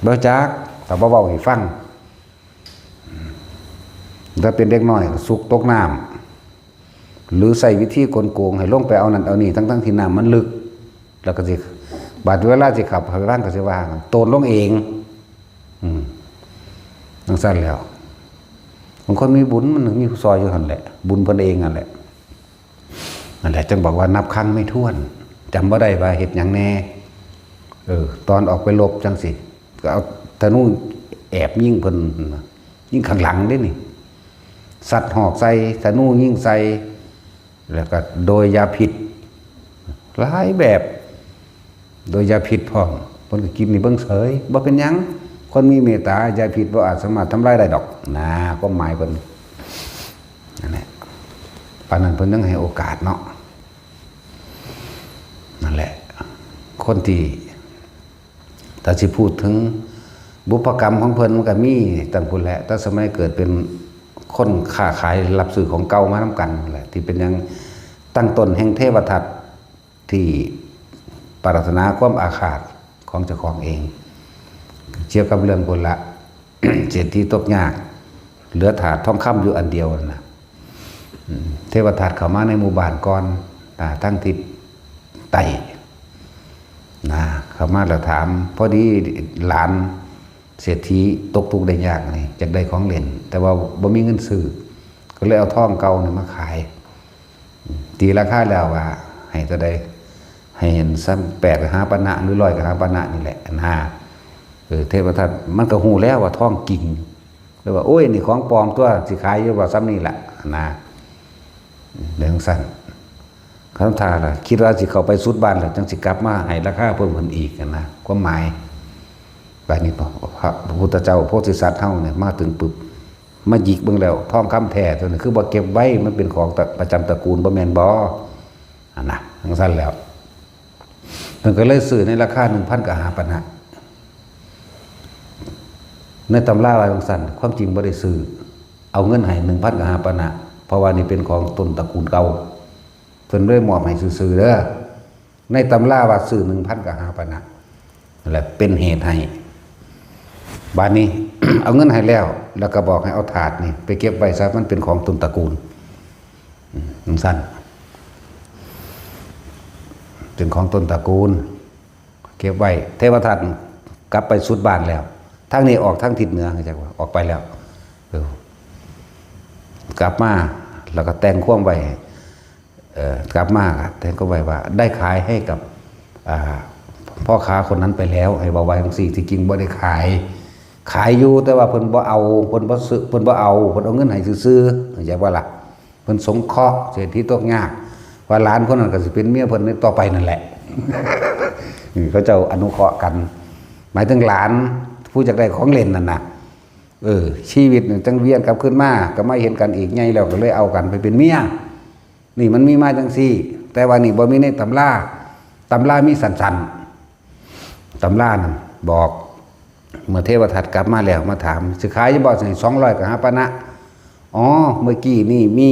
บ่จัก ถ้าบ่เว้าให้ฟัง ถ้าเป็นเด็กน้อยก็สุกตกน้ำ หรือใช้วิธีกลโกงให้ลงไปเอานั่นเอานี่ ทั้งๆ ที่น้ำมันลึก แล้วก็สิ บาดเวลาสิขับไปบ้านก็สิว่า โตนลงเอง อืม จังซั่นแล้ว บางคนมีบุญมันมีผู้ซอยอยู่หั่นแหละ บุญเพิ่นเองนั่นแหละ นั่นแหละ จังบอกว่านับครั้งไม่ถ้วน จำบ่ได้ว่าเฮ็ดหยังแน่ เออ ตอนออกไปรบจังซี่ ก็เอาธนูแอบยิงเพิ่น ยิงข้างหลังเด้นี่ สัตว์หอกใส่ ธนูยิงใส่ แล้วก็โดยยาพิษ หลายแบบ โดยยาพิษพร้อม เพิ่นก็กินนี่เบิ่งเฉย บ่เป็นหยัง คนมีเมตตา ยาพิษบ่อาจสามารถทำลายได้ดอก นะ ความหมายเพิ่น นั่นแหละ ปานนั้นเพิ่นยังให้โอกาสเนาะ นั่นแหละ คนที่ ถ้าสิพูดถึงบุพกรรมของเพิ่นมันก็มีตั้งพุ้นแหละ แต่สมัยเกิดเป็นคนค้าขายรับซื้อของเก่ามานำกันแหละ ที่เป็นหยังตั้งต้นแห่งเทวทัตที่ปรารถนาความอาฆาตของเจ้าของเอง เกี่ยวกับเรื่องพุ้นละ เศรษฐีตกยาก เหลือถาดทองคำอยู่อันเดียวนั่นน่ะ อืม เทวทัตเข้ามาในหมู่บ้านก่อน อ่า ทางทิศใต้ นะ เข้ามาแล้วถาม พอดีหลานเศรษฐีตกทุกข์ได้ยากนี่ อยากได้ของเล่น แต่ว่าบ่มีเงินซื้อ ก็เลยเอาทองเก่านี่มาขาย ตีราคาแล้วว่าให้เท่าใด ให้เห็นซ้ำแปดกหาปณะ หรือร้อยกหาปณะนี่แหละนะ เออ เทพทัตมันก็ฮู้แล้วว่าทองจริง เลยว่า โอ้ย นี่ของปลอมตัว สิขายอยู่ว่าซ้ำนี่แหละนะ เรื่องสั้น คำถามล่ะ คิดว่าสิเข้าไปสุดบ้านแล้ว จังสิกลับมาให้ราคาเพิ่มขึ้นอีกนะ ความหมาย บาดนี้พระ พระพุทธเจ้าโพธิสัตว์เฮาเนี่ย มาถึงปุ๊บ มาหยิกเบิ่งแล้ว ทองคำแท้ตัวนี้คือบ่เก็บไว้ มันเป็นของตระ ประจำตระกูล บ่แม่นบ่ อันนะ จังซั่นแล้ว เพิ่นก็เลยซื้อในราคาหนึ่งพันกหาปณะ ในตำราว่าจังซั่น ความจริงบ่ได้ซื้อ เอาเงินให้หนึ่งพันกหาปณะ เพราะว่านี่เป็นของต้นตระกูลเก่า เพิ่นเลยมอบให้ซื่อๆเด้อ ในตำราว่าซื้อหนึ่งพันกหาปณะ นั่นแหละเป็นเหตุให้ บาดนี้ เอาเงินให้แล้ว แล้วก็บอกให้เอาถาดนี่ไปเก็บไว้ซะ มันเป็นของต้นตระกูล อืม จังซั่น เป็นของต้นตระกูล เก็บไว้ เทพทัตกลับไปสุดบ้านแล้ว ทางนี้ออกทางทิศเหนือ จักว่าออกไปแล้ว เออ กลับมา แล้วก็แต่งความไว้ เอ่อ กลับมา แต่งความไว้ว่า ได้ขายให้กับ อ่า พ่อค้าคนนั้นไปแล้ว ให้เว้าว่าจังซี่ ที่จริงบ่ได้ขาย ขายอยู่ แต่ว่าเพิ่นบ่เอา เพิ่นบ่ซื้อ เพิ่นบ่เอา เพิ่นเอาเงินให้ซื่อๆ เข้าใจบ่ล่ะ เพิ่นสงเคราะห์เศรษฐีตกยาก ว่าหลานคนนั้นก็สิเป็นเมียเพิ่นในต่อไปนั่นแหละ อืม เขาเจ้าอนุเคราะห์กัน หมายถึงหลานผู้อยากได้ของเล่นนั่นน่ะ เออ ชีวิตนี่จังเวียนกลับคืนมา ก็มาเห็นกันอีก ใหญ่แล้วก็เลยเอากันไปเป็นเมีย นี่มันมีมาจังซี่ แต่ว่านี่บ่มีในตำรา ตำรามีสั้นๆ ตำรานั่นบอก เมื่อเทพทัตกลับมาแล้วมาถาม สิขายอยู่บ่ สองร้อยกหาปณะ อ๋อ เมื่อกี้นี่มี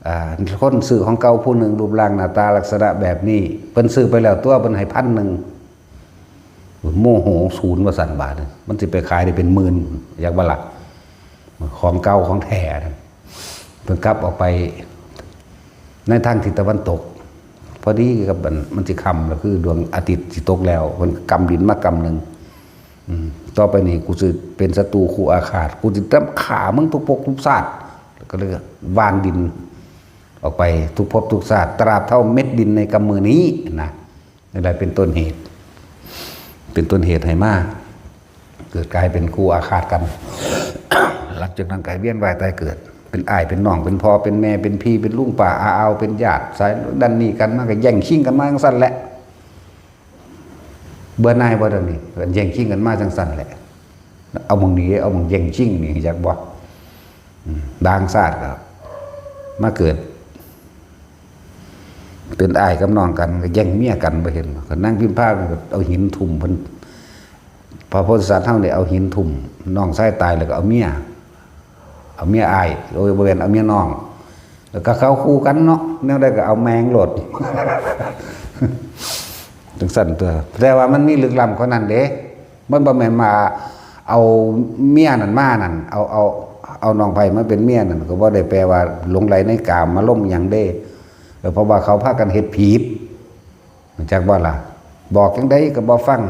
อ่า คนซื้อของเก่าผู้หนึ่ง รูปร่างหน้าตาลักษณะแบบนี้ เพิ่นซื้อไปแล้วตัว เพิ่นให้พันหนึ่ง โมโหศูนย์ว่าซั่น บาดนี่ มันสิไปขายได้เป็นหมื่น อยากบ่ล่ะ ของเก่าของแท้นะ เพิ่นกลับออกไปในทางทิศตะวันตก พอดีกับมัน มันสิค่ำแล้ว คือดวงอาทิตย์สิตกแล้ว เพิ่นกำดินมากำหนึ่ง อืม ต่อไปนี้กูสิเป็นศัตรูคู่อาฆาต กูสินำฆ่ามึงทุกภพทุกชาติ ก็เลยหว่านดินออกไปทุกภพทุกชาติ ตราบเท่าเม็ดดินในกำมือนี้นะ นี่แหละเป็นต้นเหตุ เป็นต้นเหตุให้มา เกิดกลายเป็นคู่อาฆาตกัน หลังจากนั้นก็เวียนว่ายตายเกิด เป็นอ้ายเป็นน้อง เป็นพ่อเป็นแม่ เป็นพี่เป็นลุงป้าอาอาว เป็นญาติสายนั่นนี่กัน มันก็แย่งชิงกันมาจังซั่นแหละ เบื่อหน่ายบ่เดี๋ยวนี้ ก็แย่งชิงกันมาจังซั่นแหละ เอาหม่องนี้ เอาหม่องแย่งชิงนี่ อยากบ่ อืม บางชาติก็มาเกิด เป็นอ้ายกับน้องกัน ก็แย่งเมียกัน บ่เห็นบ่ ก็นางพิมพาก็เอาหินทุ่มเพิ่น พระโพธิสัตว์เฮานี่เอาหินทุ่ม น้องชายตายแล้วก็เอาเมีย เอาเมียอ้าย โอ้ย บ่แม่น เอาเมียน้อง แล้วก็เขาคู่กันเนาะ แนวใดก็เอาแม่งโลด จังซั่นตัว แต่ว่ามันมีลึกล้ำกว่านั้นเด้ มันบ่แม่นมาเอาเมียนั่นมานั่น เอา เอา เอาน้องไผมาเป็นเมียนั่น ก็บ่ได้แปลว่าหลงใหลในกามารมณ์หยังเด้ เออ เพราะว่าเขาพากันเฮ็ดผิด จักบ่ล่ะ บอกจังใดก็บ่ฟัง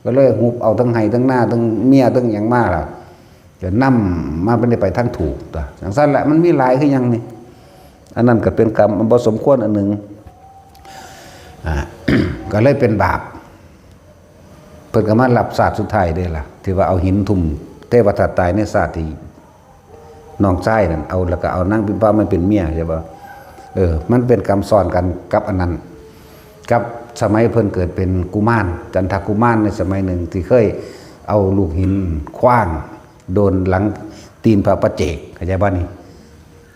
ก็เลยหุบเอาทั้งไฮ่ทั้งนาทั้งเมียทั้งหยังมาล่ะ ก็นำมาเป็นได้ไปทางถูกตัว จังซั่นแหละ มันมีหลายคือหยังนี่ อันนั้นก็เป็นกรรมอันบ่สมควรอันหนึ่ง อ่า ก็เลยเป็นบาป เพิ่นก็มารับชาติสุดท้ายเด้ล่ะ ที่ว่าเอาหินทุ่มเทพทัตตายในชาติที่น้องชายนั่น เอา แล้วก็เอานางพิมพามาเป็นเมีย ใช่บ่ เออ มันเป็นกรรมซ้อนกันกับอันนั้น กับสมัยเพิ่นเกิดเป็นกุมาร จันทกุมารในสมัยหนึ่งที่เคยเอาลูกหินขว้างโดนหลังตีนพระปัจเจก เข้าใจบ่นี่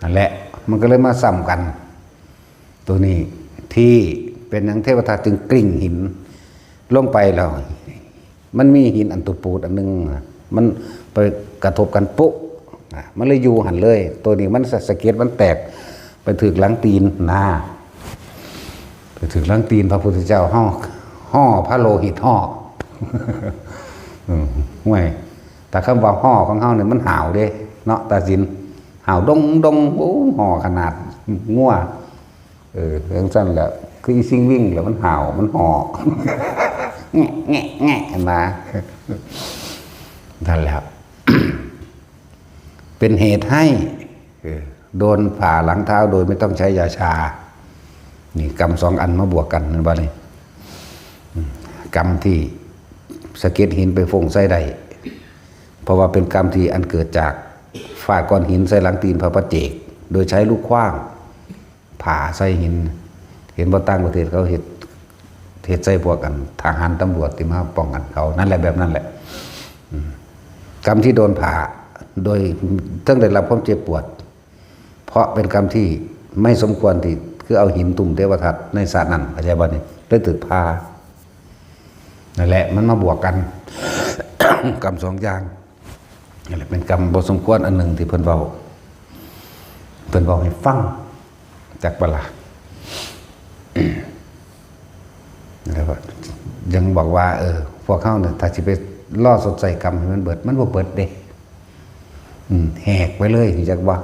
นั่นแหละ มันก็เลยมาซ้ำกัน ตัวนี้ที่เป็นหยังเทพทัตจึงกลิ้งหินลงไปแล้ว มันมีหินอันตะปูดอันหนึ่งนะ มันไปกระทบกันปุ๊บนะ มันเลยอยู่หั่นเลย ตัวนี้มันสะ สะเก็ดมันแตก ไปถืกหลังตีนนะ ไปถืกหลังตีนพระพุทธเจ้า ฮ้อ ฮ้อพระโลหิตฮ้อ อืม ห่วย แต่คำว่าฮ้อของเฮาเนี่ยมันห่าวเด้ เนาะ ตาสิน ห่าวดงดง โอ้ ห่อขนาดงัว เออ จังซั่นแหละ คืออีซิงวิ่งแหละ มันห่าว มันห่อ แงะ แงะ แงะ นะ นั่นแหละ เป็นเหตุให้ เออ โดนผ่าหลังเท้าโดยไม่ต้องใช้ยาชา นี่กรรมสองอันมาบวกกัน เห็นบ่นี่ กรรมที่สะเก็ดหินไปฟงใส่ได้ เพราะว่าเป็นกรรมที่อันเกิดจากฟาดก้อนหินใส่หลังตีนพระปัจเจก โดยใช้ลูกขว้างผ่าใส่หิน เห็นบ่ ต่างประเทศเขาเฮ็ด เฮ็ดใส่พวกกันทหารตำรวจที่มาป้องกันเขา นั่นแหละ แบบนั้นแหละ อืม กรรมที่โดนผ่า โดยทั้งได้รับความเจ็บปวด เพราะเป็นกรรมที่ไม่สมควรที่คือเอาหินทุ่มเทวทัตในชาตินั้น เข้าใจบ่นี่ เลยถืกผ่า นั่นแหละ มันมาบวกกัน กรรมสองอย่าง นั่นแหละ เป็นกรรมบ่สมควรอันหนึ่งที่เพิ่นเว้า เพิ่นเว้าให้ฟัง จักบ่ล่ะ แล้วก็ยังบอกว่า เออ พวกเฮาเนี่ย ถ้าสิไปรอชดใช้กรรมให้มันเบิด มันบ่เบิดเด้ อืม แหกไปเลย จักบ่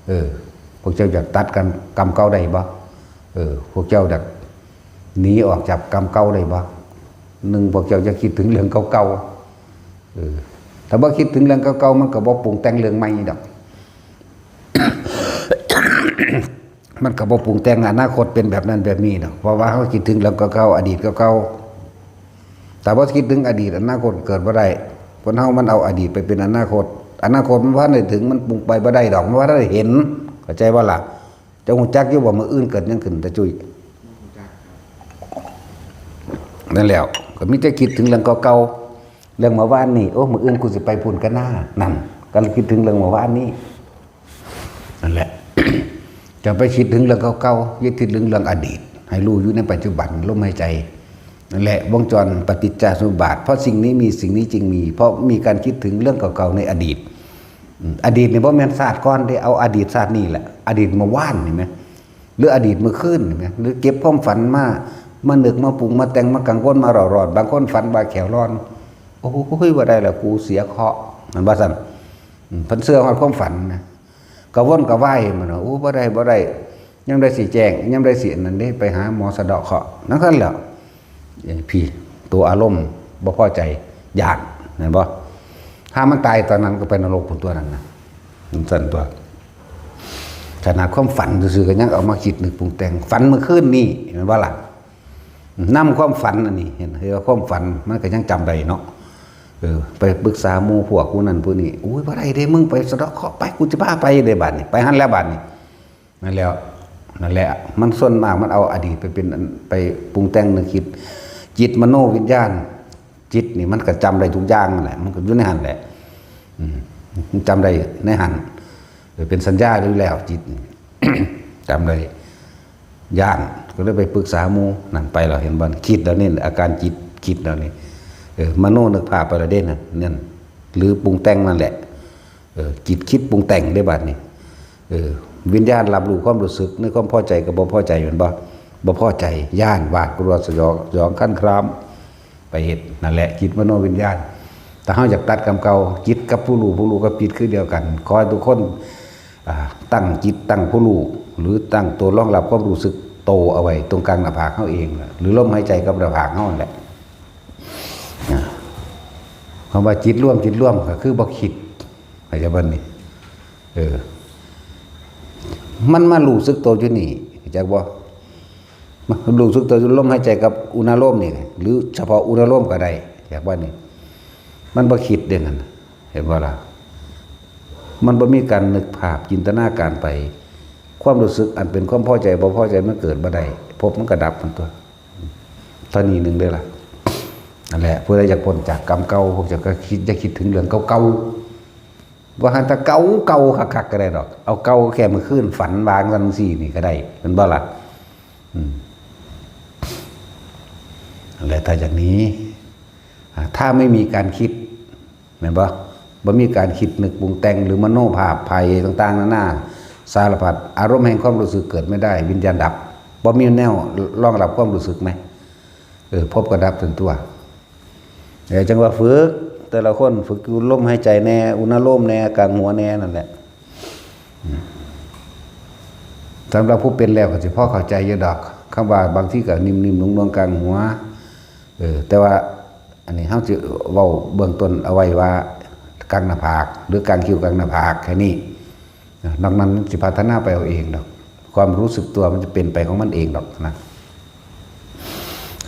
เออ พวกเจ้าอยากตัดกันกรรมเก่าได้บ่ เออ พวกเจ้าอยากหนีออกจากกรรมเก่าได้บ่ หนึ่ง พวกเจ้าจะคิดถึงเรื่องเก่าๆ เออ ถ้าบ่คิดถึงเรื่องเก่าๆ มันก็บ่ปรุงแต่งเรื่องใหม่ดอก มันก็บ่ปรุงแต่งอนาคตเป็นแบบนั้นแบบนี้ดอก เพราะว่าเฮาคิดถึงเรื่องเก่าๆ อดีตเก่าๆ ถ้าบ่คิดถึงอดีต อนาคตเกิดบ่ได้ คนเฮามันเอาอดีตไปเป็นอนาคต อนาคตมันบ่ทันได้ถึง มันปรุงไปบ่ได้ดอก มันบ่ทันได้เห็น เข้าใจบ่ล่ะ เจ้าฮู้จักอยู่บ่ มื้ออื่นเกิดหยังขึ้น ตาจุ้ย นั่นแหล้ว ก็มีแต่คิดถึงเรื่องเก่าๆ เรื่องเมื่อวานนี่ โอ้ มื้ออื่นกูสิไปพุ้นกะนา นั่น ก็คิดถึงเรื่องเมื่อวานนี้ นั่นแหละ จะไปคิดถึงเรื่องเก่าๆ อย่าคิดถึงเรื่องอดีต ให้รู้อยู่ในปัจจุบัน ลมหายใจ นั่นแหละ วงจรปฏิจจสมุปบาท เพราะสิ่งนี้มี สิ่งนี้จึงมี เพราะมีการคิดถึงเรื่องเก่าๆ ในอดีต อืม อดีตนี่บ่แม่นชาติก่อนเด้ เอาอดีตชาตินี้แหละ อดีตเมื่อวานนี่แหม หรืออดีตเมื่อคืนนี่แหม หรือเก็บความฝันมา มานึก มาปรุง มาแต่ง มากังวล มาเร่าร้อน บางคนฝันว่าแข้วร้อน โอ้ย บ่ได้ละ กูเสียเคราะห์ มันว่าซั่น อืม เพิ่นเชื่อฮอดความฝันนะ กระวนกระวายมันน่ะ โอ้ บ่ได้ บ่ได้ ยามใดสิแจ้ง ยามใดสิอันนั้นเด้ ไปหาหมอสะเดาะเคราะห์ นั่นซั่นแหละ เอ้ย พี่ ตัวอารมณ์บ่พอใจ ย้าน แม่นบ่ ถ้ามันตายตอนนั้นก็ไปนรกพุ้นตัวนั้นนะ มันซั่นตัว ขนาดความฝันซื่อๆ ก็ยังเอามาคิดนึกปรุงแต่ง ฝันเมื่อคืนนี่ แม่นบ่ล่ะ นำความฝันอันนี้ เห็น เห็นว่าความฝันมันก็ยังจำได้เนาะ เออ ไปปรึกษาหมู่พวกผู้นั้นผู้นี้ โอ้ย บ่ได้เด้ มึงไปสะเดาะเคราะห์ไป กูสิพาไปเด้ บาดนี้ ไปหั้นแล้วบาดนี้ นั่นแหล้ว นั่นแหละ มันส่วนมากมันเอาอดีตไปเป็นอัน ไปปรุงแต่งนึกคิด จิตมโนวิญญาณ จิตนี่มันก็จำได้ทุกอย่างนั่นแหละ มันก็อยู่ในหั้นแหละ อืม มันจำได้ในหั้น เออ เป็นสัญญาอยู่แล้ว จิตนี่ จำได้ ย้าน ก็เลยไปปรึกษาหมู่นั่นไปแล้ว เห็นบ่ คิดแล้วนี่ อาการจิตคิดแล้วนี่ เออ มโนนึกภาพไปแล้วเด้นั่น นั่น หรือปรุงแต่งนั่นแหละ เออ จิตคิดปรุงแต่งได้บัดนี้ เออ วิญญาณรับรู้ความรู้สึก ในความพอใจกับบ่พอใจ แม่นบ่ บ่พอใจ ย้าน หวาดกลัว สยอง สยอง คันคราม ไปเฮ็ด นั่นแหละ จิตมโนวิญญาณ ถ้าเฮาอยากตัดกรรมเก่า จิตกับผู้รู้ ผู้รู้กับจิตคือเดียวกัน ขอให้ทุกคน อ่า ตั้งจิต ตั้งผู้รู้ หรือตั้งตัวรองรับความรู้สึกโตเอาไว้ตรงกลางหน้าผากเฮาเองน่ะ หรือลมหายใจกับหน้าผากเฮานั่นแหละ อ่า คำว่าจิตรวม จิตรวมก็คือบ่คิด เข้าใจบ่นี่ เออ มันมารู้สึกตัวอยู่นี่ เข้าใจบ่ มารู้สึกตัวอยู่ลมหายใจกับอุณาโลมนี่ หรือเฉพาะอุณาโลมก็ได้ เข้าใจบ่นี่ มันบ่คิดเด้นั่น เห็นบ่ล่ะ มันบ่มีการนึกภาพจินตนาการไป ความรู้สึกอันเป็นความพอใจบ่พอใจมันเกิดบ่ได้ ภพมันก็ดับมันตัว เท่านี้หนึ่งเด้อล่ะ นั่นแหละ ผู้ใดอยากพ้นจากกรรมเก่า พวกเจ้าก็คิด อย่าคิดถึงเรื่องเก่าๆ ว่าหั้น ถ้าเก่าๆ คักๆ ก็ได้ดอก เอาเก่าแค่มื้อคืนฝันว่าจั่งซี่นี่ก็ได้ แม่นบ่ล่ะ อืม และถ้าอย่างนี้ อ่า ถ้าไม่มีการคิด แม่นบ่ บ่มีการคิดนึกปรุงแต่ง หรือมโนภาพไปต่างๆ นานา สารพัด อารมณ์แห่งความรู้สึกเกิดไม่ได้ วิญญาณดับ บ่มีแนวรองรับความรู้สึกไหม เออ ภพก็ดับทันตัว เออ จั่งว่าฝึก แต่ละคนฝึกอยู่ลมหายใจแน่ อุณาโลมแน่ กลางหัวแน่ นั่นแหละ อืม สำหรับผู้เป็นแล้วก็สิพอเข้าใจอยู่ดอก คำว่าบางทีก็นิ่มๆ นุ่มๆ กลางหัว เออ แต่ว่าอันนี้เฮาสิเว้าเบื้องต้นเอาไว้ว่ากลางหน้าผาก หรือกลางคิ้วกลางหน้าผากแค่นี้ นะ นอกนั้นมันสิพัฒนาไปเอาเองดอก ความรู้สึกตัวมันจะเป็นไปของมันเองดอกนะ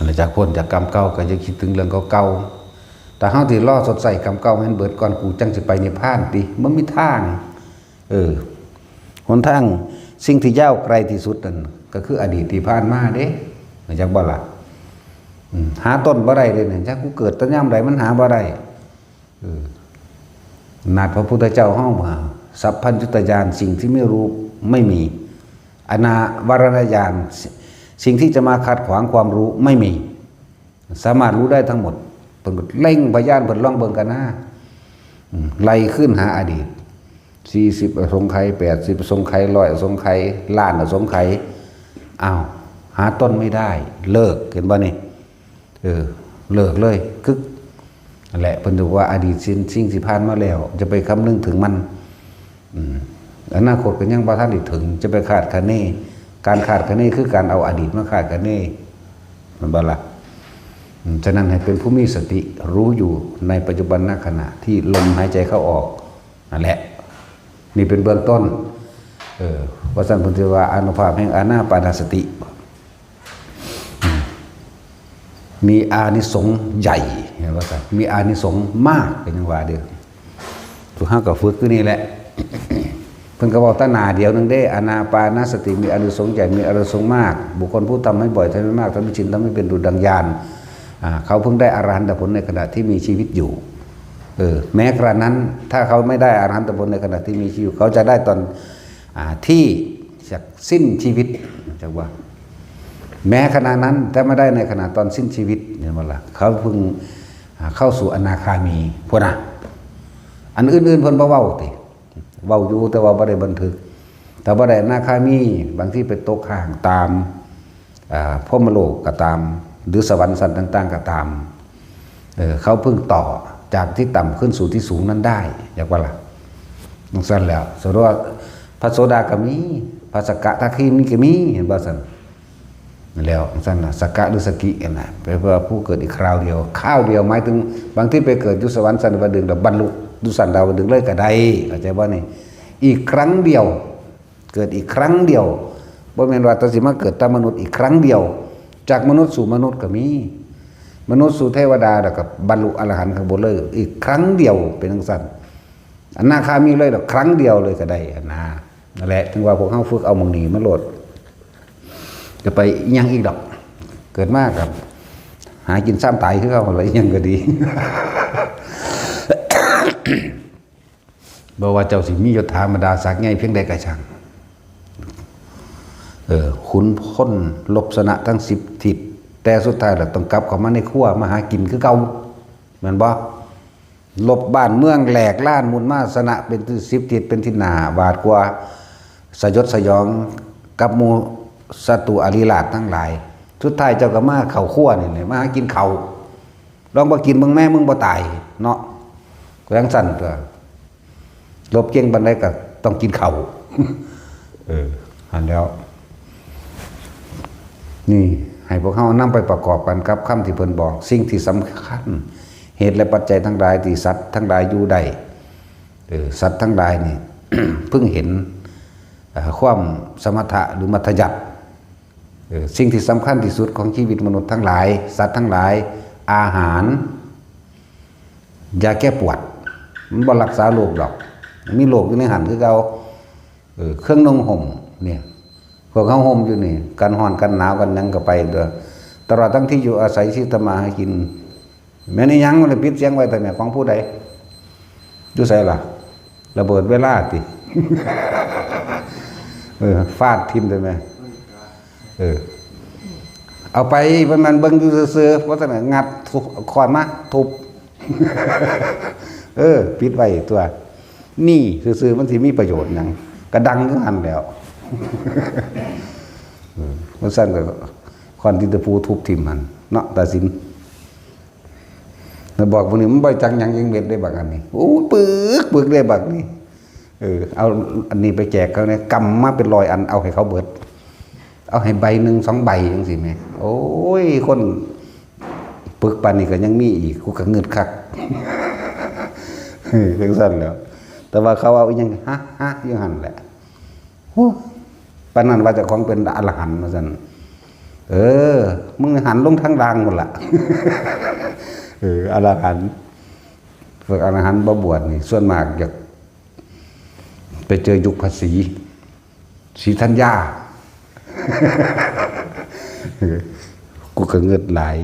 หลังจากพ้นจากกรรมเก่าก็จะคิดถึงเรื่องเก่าๆ แต่เฮาที่รอชดใช้กรรมเก่าให้มันเบิดก่อน กูจังสิไปนิพพานติ มันมีทาง เออ หนทาง สิ่งที่ยาวไกลที่สุดนั่นก็คืออดีตที่ผ่านมาเด้ จักบ่ล่ะ อืม หาต้นบ่ได้เลยเนี่ย จักกูเกิดแต่ยามใดมันหาบ่ได้ เออ นาดพระพุทธเจ้าห้องว่า สัพพัญญุตญาณ สิ่งที่ไม่รู้ไม่มี อนาวรณญาณ สิ่งที่จะมาขัดขวางความรู้ไม่มี สามารถรู้ได้ทั้งหมด เพิ่นก็เล่งพยานเพิ่นลองเบิ่งกันนะ อืม ไล่ขึ้นหาอดีต สี่สิบอสงไขย แปดสิบอสงไขย ร้อยอสงไขย ล้านอสงไขย อ้าว หาต้นไม่ได้ เลิก เห็นบ่นี่ เออ เลิกเลย กึก นั่นแหละ เพิ่นบอกว่าอดีตสิ่ง สิ่งที่ผ่านมาแล้ว จะไปคำนึงถึงมัน อืม อนาคตก็ยังบ่ทันได้ถึง จะไปคาดคะเน การคาดคะเนคือการเอาอดีตมาคาดคะเน แม่นบ่ล่ะ อืม ฉะนั้นให้เป็นผู้มีสติ รู้อยู่ในปัจจุบันขณะที่ลมหายใจเข้าออก นั่นแหละ นี่เป็นเบื้องต้น เออ ว่าซั่นเพิ่นสิว่าอานุภาพแห่งอานาปานสติ อืม มีอานิสงส์ใหญ่ เห็นบ่ครับ มีอานิสงส์มาก ก็ยังว่าเด้อ ทุกเฮาก็ฝึกอยู่นี่แหละ เพิ่นก็เว้าแต่หน้าเดียวหนึ่งเด้ อานาปานสติมีอานิสงส์ใหญ่ มีอานิสงส์มาก บุคคลผู้ทำให้บ่อย ทำให้มาก ทำให้ชิน ทำให้เป็นดุจดังญาณ อ่า เขาเพิ่งได้อรหันตผลในขณะที่มีชีวิตอยู่ เออ แม้กระนั้น ถ้าเขาไม่ได้อรหันตผลในขณะที่มีชีวิตอยู่ เขาจะได้ตอน อ่า ที่จะสิ้นชีวิต จักว่า แม้ขณะนั้น แต่ไม่ได้ในขณะตอนสิ้นชีวิต เห็นบ่ล่ะ เขาเพิ่ง อ่า เข้าสู่อนาคามีพุ้นน่ะ อันอื่นๆ เพิ่นบ่เว้าติ เว้าอยู่แต่ว่าบ่ได้บันทึก แต่บ่ได้อนาคามี บางทีไปตกค้างตาม อ่า พรหมโลกก็ตาม หรือสวรรค์ชั้นต่างๆ ก็ตาม เออ เขาเพิ่งต่อจากที่ต่ำขึ้นสู่ที่สูงนั้นได้ จักว่าล่ะ จั่งซั่นแล้ว สมมุติว่าพระโสดาก็มี พระสกทาคามีก็มี เห็นบ่ซั่น แล้วจั่งซั่นน่ะ สกหรือสกินั่นน่ะ แปลว่าผู้เกิดอีกคราวเดียว คราวเดียวหมายถึง บางทีไปเกิดอยู่สวรรค์ชั้นดาวดึงแล้วบรรลุอยู่ชั้นดาวดึงเลยก็ได้ เข้าใจบ่นี่ อีกครั้งเดียว เกิดอีกครั้งเดียว บ่แม่นว่าแต่สิมาเกิดแต่มนุษย์อีกครั้งเดียว จากมนุษย์สู่มนุษย์ก็มี มนุษย์สู่เทวดา แล้วก็บรรลุอรหันต์ข้างบนเลย อีกครั้งเดียว เป็นจั่งซั่น อนาคามีเลย แล้วครั้งเดียวเลยก็ได้หั้นนะ นั่นแหละ ถึงว่าพวกเฮาฝึกเอาหม่องนี้มาโลด จะไปอิหยังอีกดอก เกิดมาก็หากินซ้ำตายคือเก่าหั่นล่ะ อิหยังก็ดี บ่ว่าเจ้าสิมียศถาบรรดาศักดิ์ใหญ่เพียงใดก็ช่าง เออ ขุนพลรบชนะทั้งสิบทิศ แต่สุดท้ายแล้วต้องกลับเข้ามาในครัวมาหากินคือเก่า แม่นบ่ รบบ้านเมืองแหลกลานหมุนมาชนะเป็นสิบทิศเป็นที่น่าหวาดกลัว สยดสยองกับหมู่ศัตรูอริราชทั้งหลาย สุดท้ายเจ้าก็มาเข้าครัวนี่แหละ มาหากินข้าว ลองบ่กินเบิ่งแม่ มึงบ่ตายเนาะ ก็จั่งซั่นตั่ว รบเก่งปานใดก็ต้องกินข้าว เออ หั้นแหล้ว นี่ ให้พวกเฮานำไปประกอบกันกับคำที่เพิ่นบอก สิ่งที่สำคัญ เหตุและปัจจัยทั้งหลายที่สัตว์ทั้งหลายอยู่ได้ เออ สัตว์ทั้งหลายนี่ เพิ่งเห็น เอ่อ ความสมถะหรือมัธยัสถ์ เออ สิ่งที่สำคัญที่สุดของชีวิตมนุษย์ทั้งหลาย สัตว์ทั้งหลาย อาหาร ยาแก้ปวด มันบ่รักษาโรคดอก มีโรคอยู่ในหั้นคือเก่า เออ เครื่องนุ่งห่มเนี่ย พวกเฮาห่มอยู่นี่ กันร้อนกันหนาวกันหยังก็ไปเด้อ ตลอดทั้งที่อยู่อาศัย ชีวิตทำมาหากิน แม่นอีหยังมันปิดเสียงไว้แต่แม่ ของผู้ใด อยู่ไสล่ะ ระเบิดเวลาติ เออ ฟาดทิ่มแต่แม่ เออ เอาไป มัน มันเบิ่งอยู่ซื่อๆ เพราะฉะนั้นงัดทุบ ค้อนมาทุบ เออ ปิดไว้ตัว นี่ซื่อๆ มันสิมีประโยชน์หยัง กะดังอยู่หั่นแหล้ว เออ มันซั่นก็ค้อนตีนตะปูทุบทิ่มหั่นเนาะ ตาสิน แล้วบอกพวกนี้มันบ่จักหยังจักเม็ดได้บักอันนี้ โอ้ ปึกปึกได้บักนี่ เออ เอาอันนี้ไปแจกเขาเนี่ย กำมาเป็นร้อยอัน เอาให้เขาเบิด เอาให้ใบหนึ่งสองใบจั่งซี้แหม โอ้ย คนปึกปานนี้ก็ยังมีอีก กูก็งึดคัก เออ จั่งซั่นแหล้ว แต่ว่าเขาเอาอิหยัง ฮะ ฮะ อยู่หั่นแหละ โอ้ ปานนั้นว่าเจ้าของเป็นอรหันต์ว่าซั่น เออ มึงหันลงทางล่างหมดละ เออ อรหันต์ พวกอรหันต์บ่บวชนี่ ส่วนมากอยากไปเจอยุคพระศรี ศรีธัญญา กูก็เงิดหลาย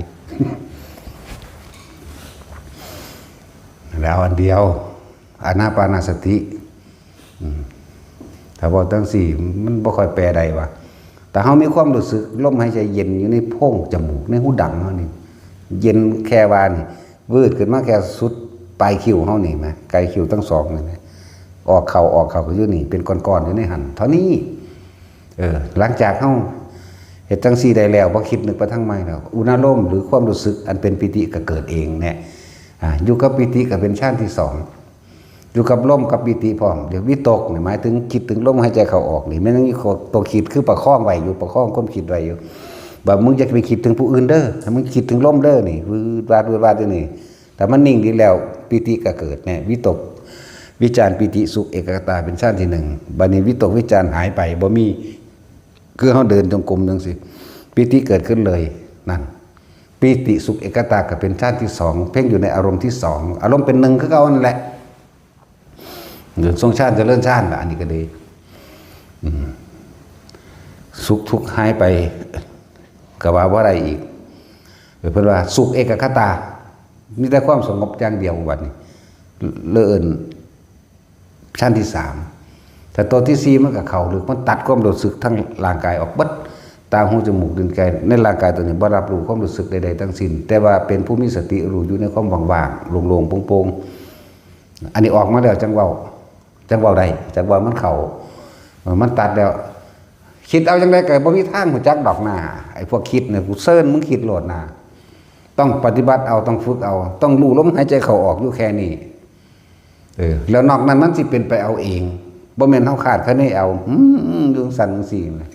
แล้วอันเดียว อานาปานสติ อืม ถ้าเว้าจั่งซี้ มันบ่ค่อยแปลได้ว่า แต่เฮามีความรู้สึกลมหายใจเย็นอยู่ในโพรงจมูก ในหูดังเฮานี่ เย็นแค่ว่านี่ วืดขึ้นมาแค่สุดปลายคิ้วเฮานี่แหม ไกลคิ้วทั้งสองนี่แหม ออกเข้า ออกเข้าก็อยู่นี่ เป็นก้อนๆอยู่ในหั่น เท่านี้ เออ หลังจากเฮาเฮ็ดจั่งซี้ได้แล้ว บ่คิดนึกไปทางใหม่แล้ว อุณาโลมหรือความรู้สึกอันเป็นปีติก็เกิดเองเนี่ย อ่า อยู่กับปีติก็เป็นฌานที่สอง อยู่กับลมกับปีติพร้อม เดี๋ยววิตกนี่หมายถึงคิดถึงลมหายใจเข้าออกนี่ มันยังมีตัวคิดคือประคองไว้อยู่ ประคองความคิดไว้อยู่ ว่ามึงอย่าไปคิดถึงผู้อื่นเด้อ ให้มึงคิดถึงลมเด้อนี่ วืดวาด วืดวาดอยู่นี่ แต่มันนิ่งดีแล้ว ปีติก็เกิดเนี่ย วิตก วิจารปีติสุขเอกคตาเป็นฌานที่หนึ่ง บัดนี้วิตกวิจารหายไป บ่มี คือเฮาเดินจงกรมจั่งซี้ ปีติเกิดขึ้นเลย นั่น ปีติสุขเอกคตาก็เป็นฌานที่สอง เพ่งอยู่ในอารมณ์ที่สอง อารมณ์เป็นหนึ่งคือเก่านั่นแหละ หรือทรงฌานเจริญฌานล่ะ อันนี้ก็ดี อืม สุขทุกข์หายไป ก็ว่าบ่ได้อีก เออ เพิ่นว่าสุขเอกคตา มีแต่ความสงบอย่างเดียวบัดนี้ เลยเอิ้น ชั้นที่สาม แต่ตัวที่สี่มันก็เข้าลึก มันตัดความรู้สึกทั้งร่างกายออกเบิด ตา หู จมูก ลิ้น กาย ในร่างกายตัวนี้บ่รับรู้ความรู้สึกใดๆทั้งสิ้น แต่ว่าเป็นผู้มีสติรู้อยู่ในความว่างๆ โล่งๆ โปร่งๆ อันนี้ออกมาแล้วจั่งเว้า จั่งเว้าได้ จั่งว่ามันเข้า เออ มันตัดแล้ว คิดเอาจั่งใดก็บ่มีทางรู้จักดอกนา ไอ้พวกคิดเนี่ย กูเชิญมึงคิดโลดนา ต้องปฏิบัติเอา ต้องฝึกเอา ต้องรู้ลมหายใจเข้าออกอยู่แค่นี้ เออ แล้วนอกนั้นมันสิเป็นไปเอาเอง บ่แม่นเฮาคาดคะเนเอา อืม อยู่จั่งซั้นจั่งซี้นะ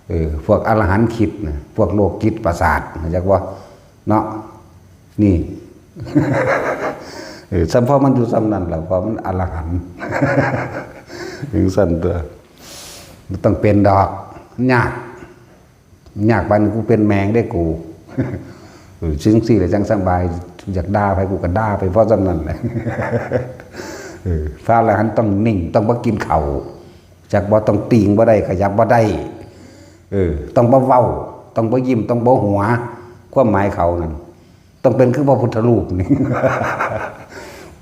เออ พวกอรหันต์คิดนะ พวกโรคจิตประสาท รู้จักบ่ เนาะ นี่ เออ ส่ำพอมันอยู่ส่ำนั้นล่ะ เพราะมันอรหันต์ จั่งซั้นตั๊ว บ่ต้องเป็นดอก ยาก ยากปานกูเป็นแมงเด้กู เออ จั่งซี้แหละจั่งสบาย อยากด่าไผกูก็ด่าไปเพราะส่ำนั้นแหละ เออ พระอรหันต์ต้องนิ่ง ต้องบ่กินข้าว จักบ่ ต้องติ่งบ่ได้ ขยับบ่ได้ เออ ต้องบ่เว้า ต้องบ่ยิ้ม ต้องบ่หัว ความหมายเขานั่น ต้องเป็นคือพระพุทธรูปนี่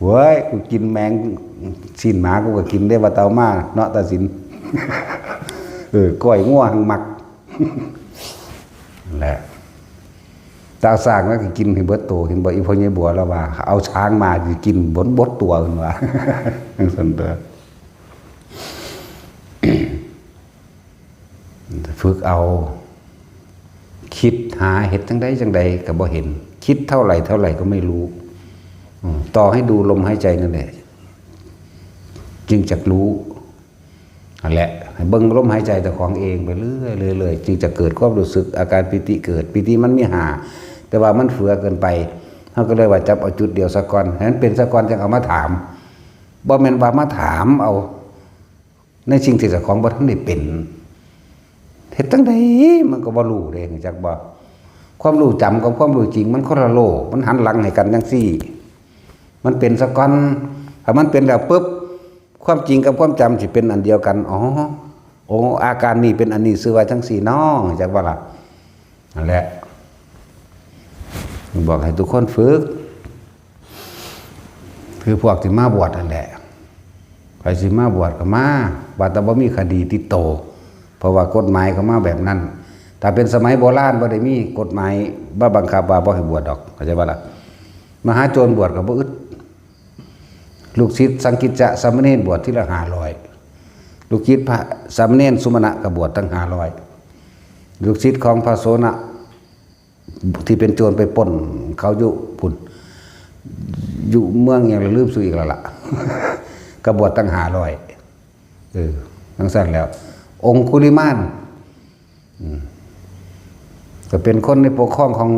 เว้ย กูกินแมงซี้นหมากูก็กินเด้ ว่าเต่ามาเนาะ ตาสิน เออ ก้อยงัวหังมัก แหละ ตาสร้างแล้วก็กินให้เบิดโต เห็นบ่ อีพ่อใหญ่บัวแล้วว่า เอาช้างมาสิกินเบิด เบิดตัว เพิ่นว่า จั่งซั้นตั๊ว ฝึกเอา คิดหาเฮ็ดจั่งใดจั่งใดก็บ่เห็น คิดเท่าไหร่เท่าไหร่ก็ไม่รู้ อืม ต่อให้ดูลมหายใจนั่นแหละ จึงจักรู้ นั่นแหละ ให้เบิ่งลมหายใจเจ้าของเองไปเรื่อยๆ เรื่อยๆ จึงจะเกิดความรู้สึกอาการปีติเกิด ปีติมันมีห้า แต่ว่ามันเฟือเกินไป เฮาก็เลยว่าจับเอาจุดเดียวซะก่อน ให้มันเป็นซะก่อน จั่งเอามาถาม บ่แม่นว่ามาถามเอา ในสิ่งที่เจ้าของบ่ทันได้เป็น เฮ็ดจั่งใดมันก็บ่รู้เด้ รู้จักบ่ ความรู้จำกับความรู้จริงมันคนละโลก มันหันหลังให้กันจั่งซี้ มันเป็นซะก่อน ถ้ามันเป็นแล้วปุ๊บ ความจริงกับความจำสิเป็นอันเดียวกัน อ๋อ โอ้ อาการนี้เป็นอันนี้ ชื่อว่าจั่งซี้น้อ รู้จักบ่ล่ะ นั่นแหละ บอกให้ทุกคนฝึก คือพวกที่มาบวชนั่นแหละ ใครสิมาบวชก็มา ว่าแต่บ่มีคดีติดโต เพราะว่ากฎหมายเขามาแบบนั้น ถ้าเป็นสมัยโบราณบ่ได้มีกฎหมายมาบังคับว่าบ่ให้บวชดอก เข้าใจบ่ล่ะ มหาโจรบวชก็บ่อึด ลูกศิษย์สังกิจจะสามเณรบวชทีละห้าร้อย ลูกศิษย์พระสามเณรสุมาณะก็บวชตั้งห้าร้อย ลูกศิษย์ของพระโสณะ ที่เป็นโจรไปปล้นเขาอยู่พุ้น อยู่เมืองหยังละลืมชื่ออีกแล้วล่ะ ก็บวชตั้งห้าร้อย เออ จั่งซั้นแล้ว องคุลิมาน อืม ก็เป็นคนในปกครองของ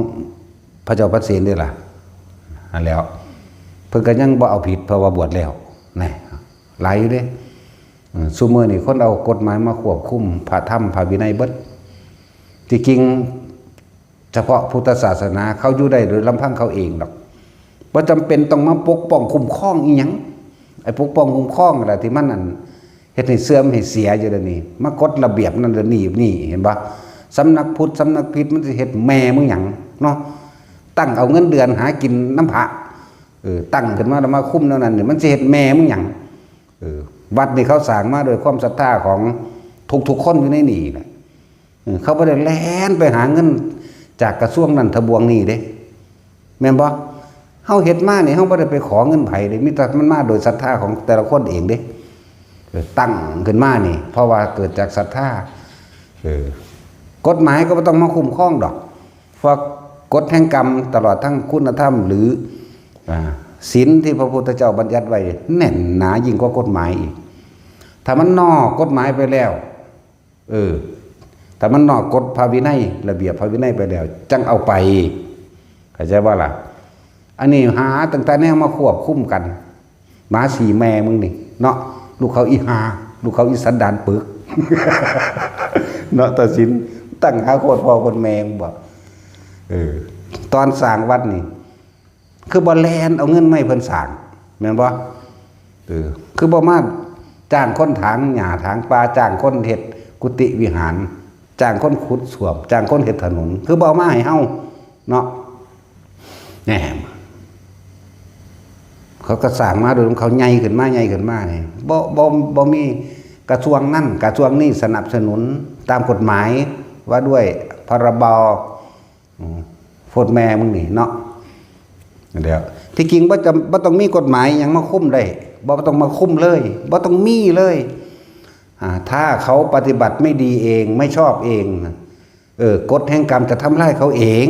พระเจ้าปเสนนี่ล่ะ นั่นแหล้ว เพิ่นก็ยังบ่เอาผิด เพราะว่าบวชแล้ว แหน่ หลายอยู่เด้ อืม ซุมื้อนี้คนเอากฎหมายมาควบคุมพระธรรมพระวินัยเบิด ที่จริง เฉพาะพุทธศาสนา เขาอยู่ได้โดยลำพังเขาเองดอก บ่จำเป็นต้องมาปกป้องคุ้มครองอีหยัง ไอ้ปกป้องคุ้มครองนั่นแหละที่มันนั่นเฮ็ดให้เสื่อมให้เสียอยู่เดี๋ยวนี้ มากฎระเบียบนั่นเดี๋ยวนี้นี่ เห็นบ่ สำนักพุทธ สำนักผิด มันสิเฮ็ดแม่มึงหยังเนาะ ตั้งเอาเงินเดือนหากินนำพระ เออ ตั้งขึ้นมาแล้วมาคุมแนวนั้นนี่ มันสิเฮ็ดแม่มึงหยัง เออ วัดนี่เขาสร้างมาโดยความศรัทธาของทุกๆคนอยู่ในนี่แหละ เออ เขาบ่ได้แล่นไปหาเงินจากกระทรวงนั้นทะบวงนี้เด้ แม่นบ่ เฮาเฮ็ดมานี่ เฮาบ่ได้ไปขอเงินไผเด้ มีแต่มันมาโดยศรัทธาของแต่ละคนเองเด้ เออ ตั้งขึ้นมานี่ เพราะว่าเกิดจากศรัทธา เออ กฎหมายก็บ่ต้องมาคุ้มครองดอก เพราะกฎแห่งกรรมตลอดทั้งคุณธรรมหรือ อ่า ศีลที่พระพุทธเจ้าบัญญัติไว้แน่นหนายิ่งกว่ากฎหมายอีก ถ้ามันนอกกฎหมายไปแล้ว เออ ถ้ามันนอกกฎพระวินัย ระเบียบพระวินัยไปแล้ว จั่งเอาไป เข้าใจบ่ล่ะ อันนี้หาตั้งแต่แนวมาควบคุมกัน หมาสี่แม่มึงนี่เนาะ ลูกเขาอีหา ลูกเขาอีสันดานปึก เนาะ ตัดสินตั้งหาโคตรพ่อโคตรแม่มึงบ่ เออ ตอนสร้างวัดนี่ คือบ่แล่นเอาเงินมาให้เพิ่นสร้าง แม่นบ่ เออ คือบ่มาจ้างคนถางหญ้าถางป่า จ้างคนเฮ็ดกุฏิวิหาร จ้างคนขุดส้วม จ้างคนเฮ็ดถนน คือบ่เอามาให้เฮาเนาะ แหม เขาก็สร้างมาโดยของเขา ใหญ่ขึ้นมา ใหญ่ขึ้นมานี่ บ่ บ่ บ่มีกระทรวงนั่นกระทรวงนี้สนับสนุนตามกฎหมายว่าด้วย พรบ อืม โพดแม่มึงนี่เนาะ เดี๋ยว ที่จริงบ่จำ บ่ต้องมีกฎหมายหยังมาคุมได้ บ่ต้องมาคุมเลย บ่ต้องมีเลย อ่า ถ้าเขาปฏิบัติไม่ดีเอง ไม่ชอบเองนะ เออ กฎแห่งกรรมจะทำลายเขาเอง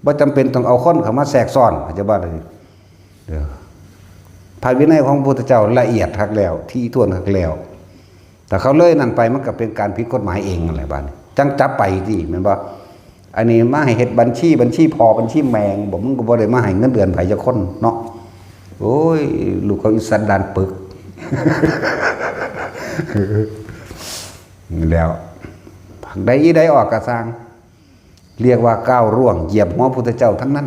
บ่จำเป็นต้องเอาคนเข้ามาแทรกซ้อน เข้าใจบ่ล่ะ เดี๋ยว พระวินัยของพระพุทธเจ้าละเอียดคักแล้ว ถี่ถ้วนคักแล้ว ถ้าเขาเลยนั่นไปมันก็เป็นการผิดกฎหมายเองนั่นแหละ บัดนี้จั่งจับไปติ แม่นบ่ อันนี้มาให้เฮ็ดบัญชี บัญชีพ่อ บัญชีแม่ง บ่ มึงก็บ่ได้มาให้เงินเดือนไผจักคนเนาะ โอ้ย ลูกเขาอีสันดานปึก แล้ว ได้อีได้ออกกะซ่าง เรียกว่าก้าวร่วงเหยียบหัวพุทธเจ้าทั้งนั้น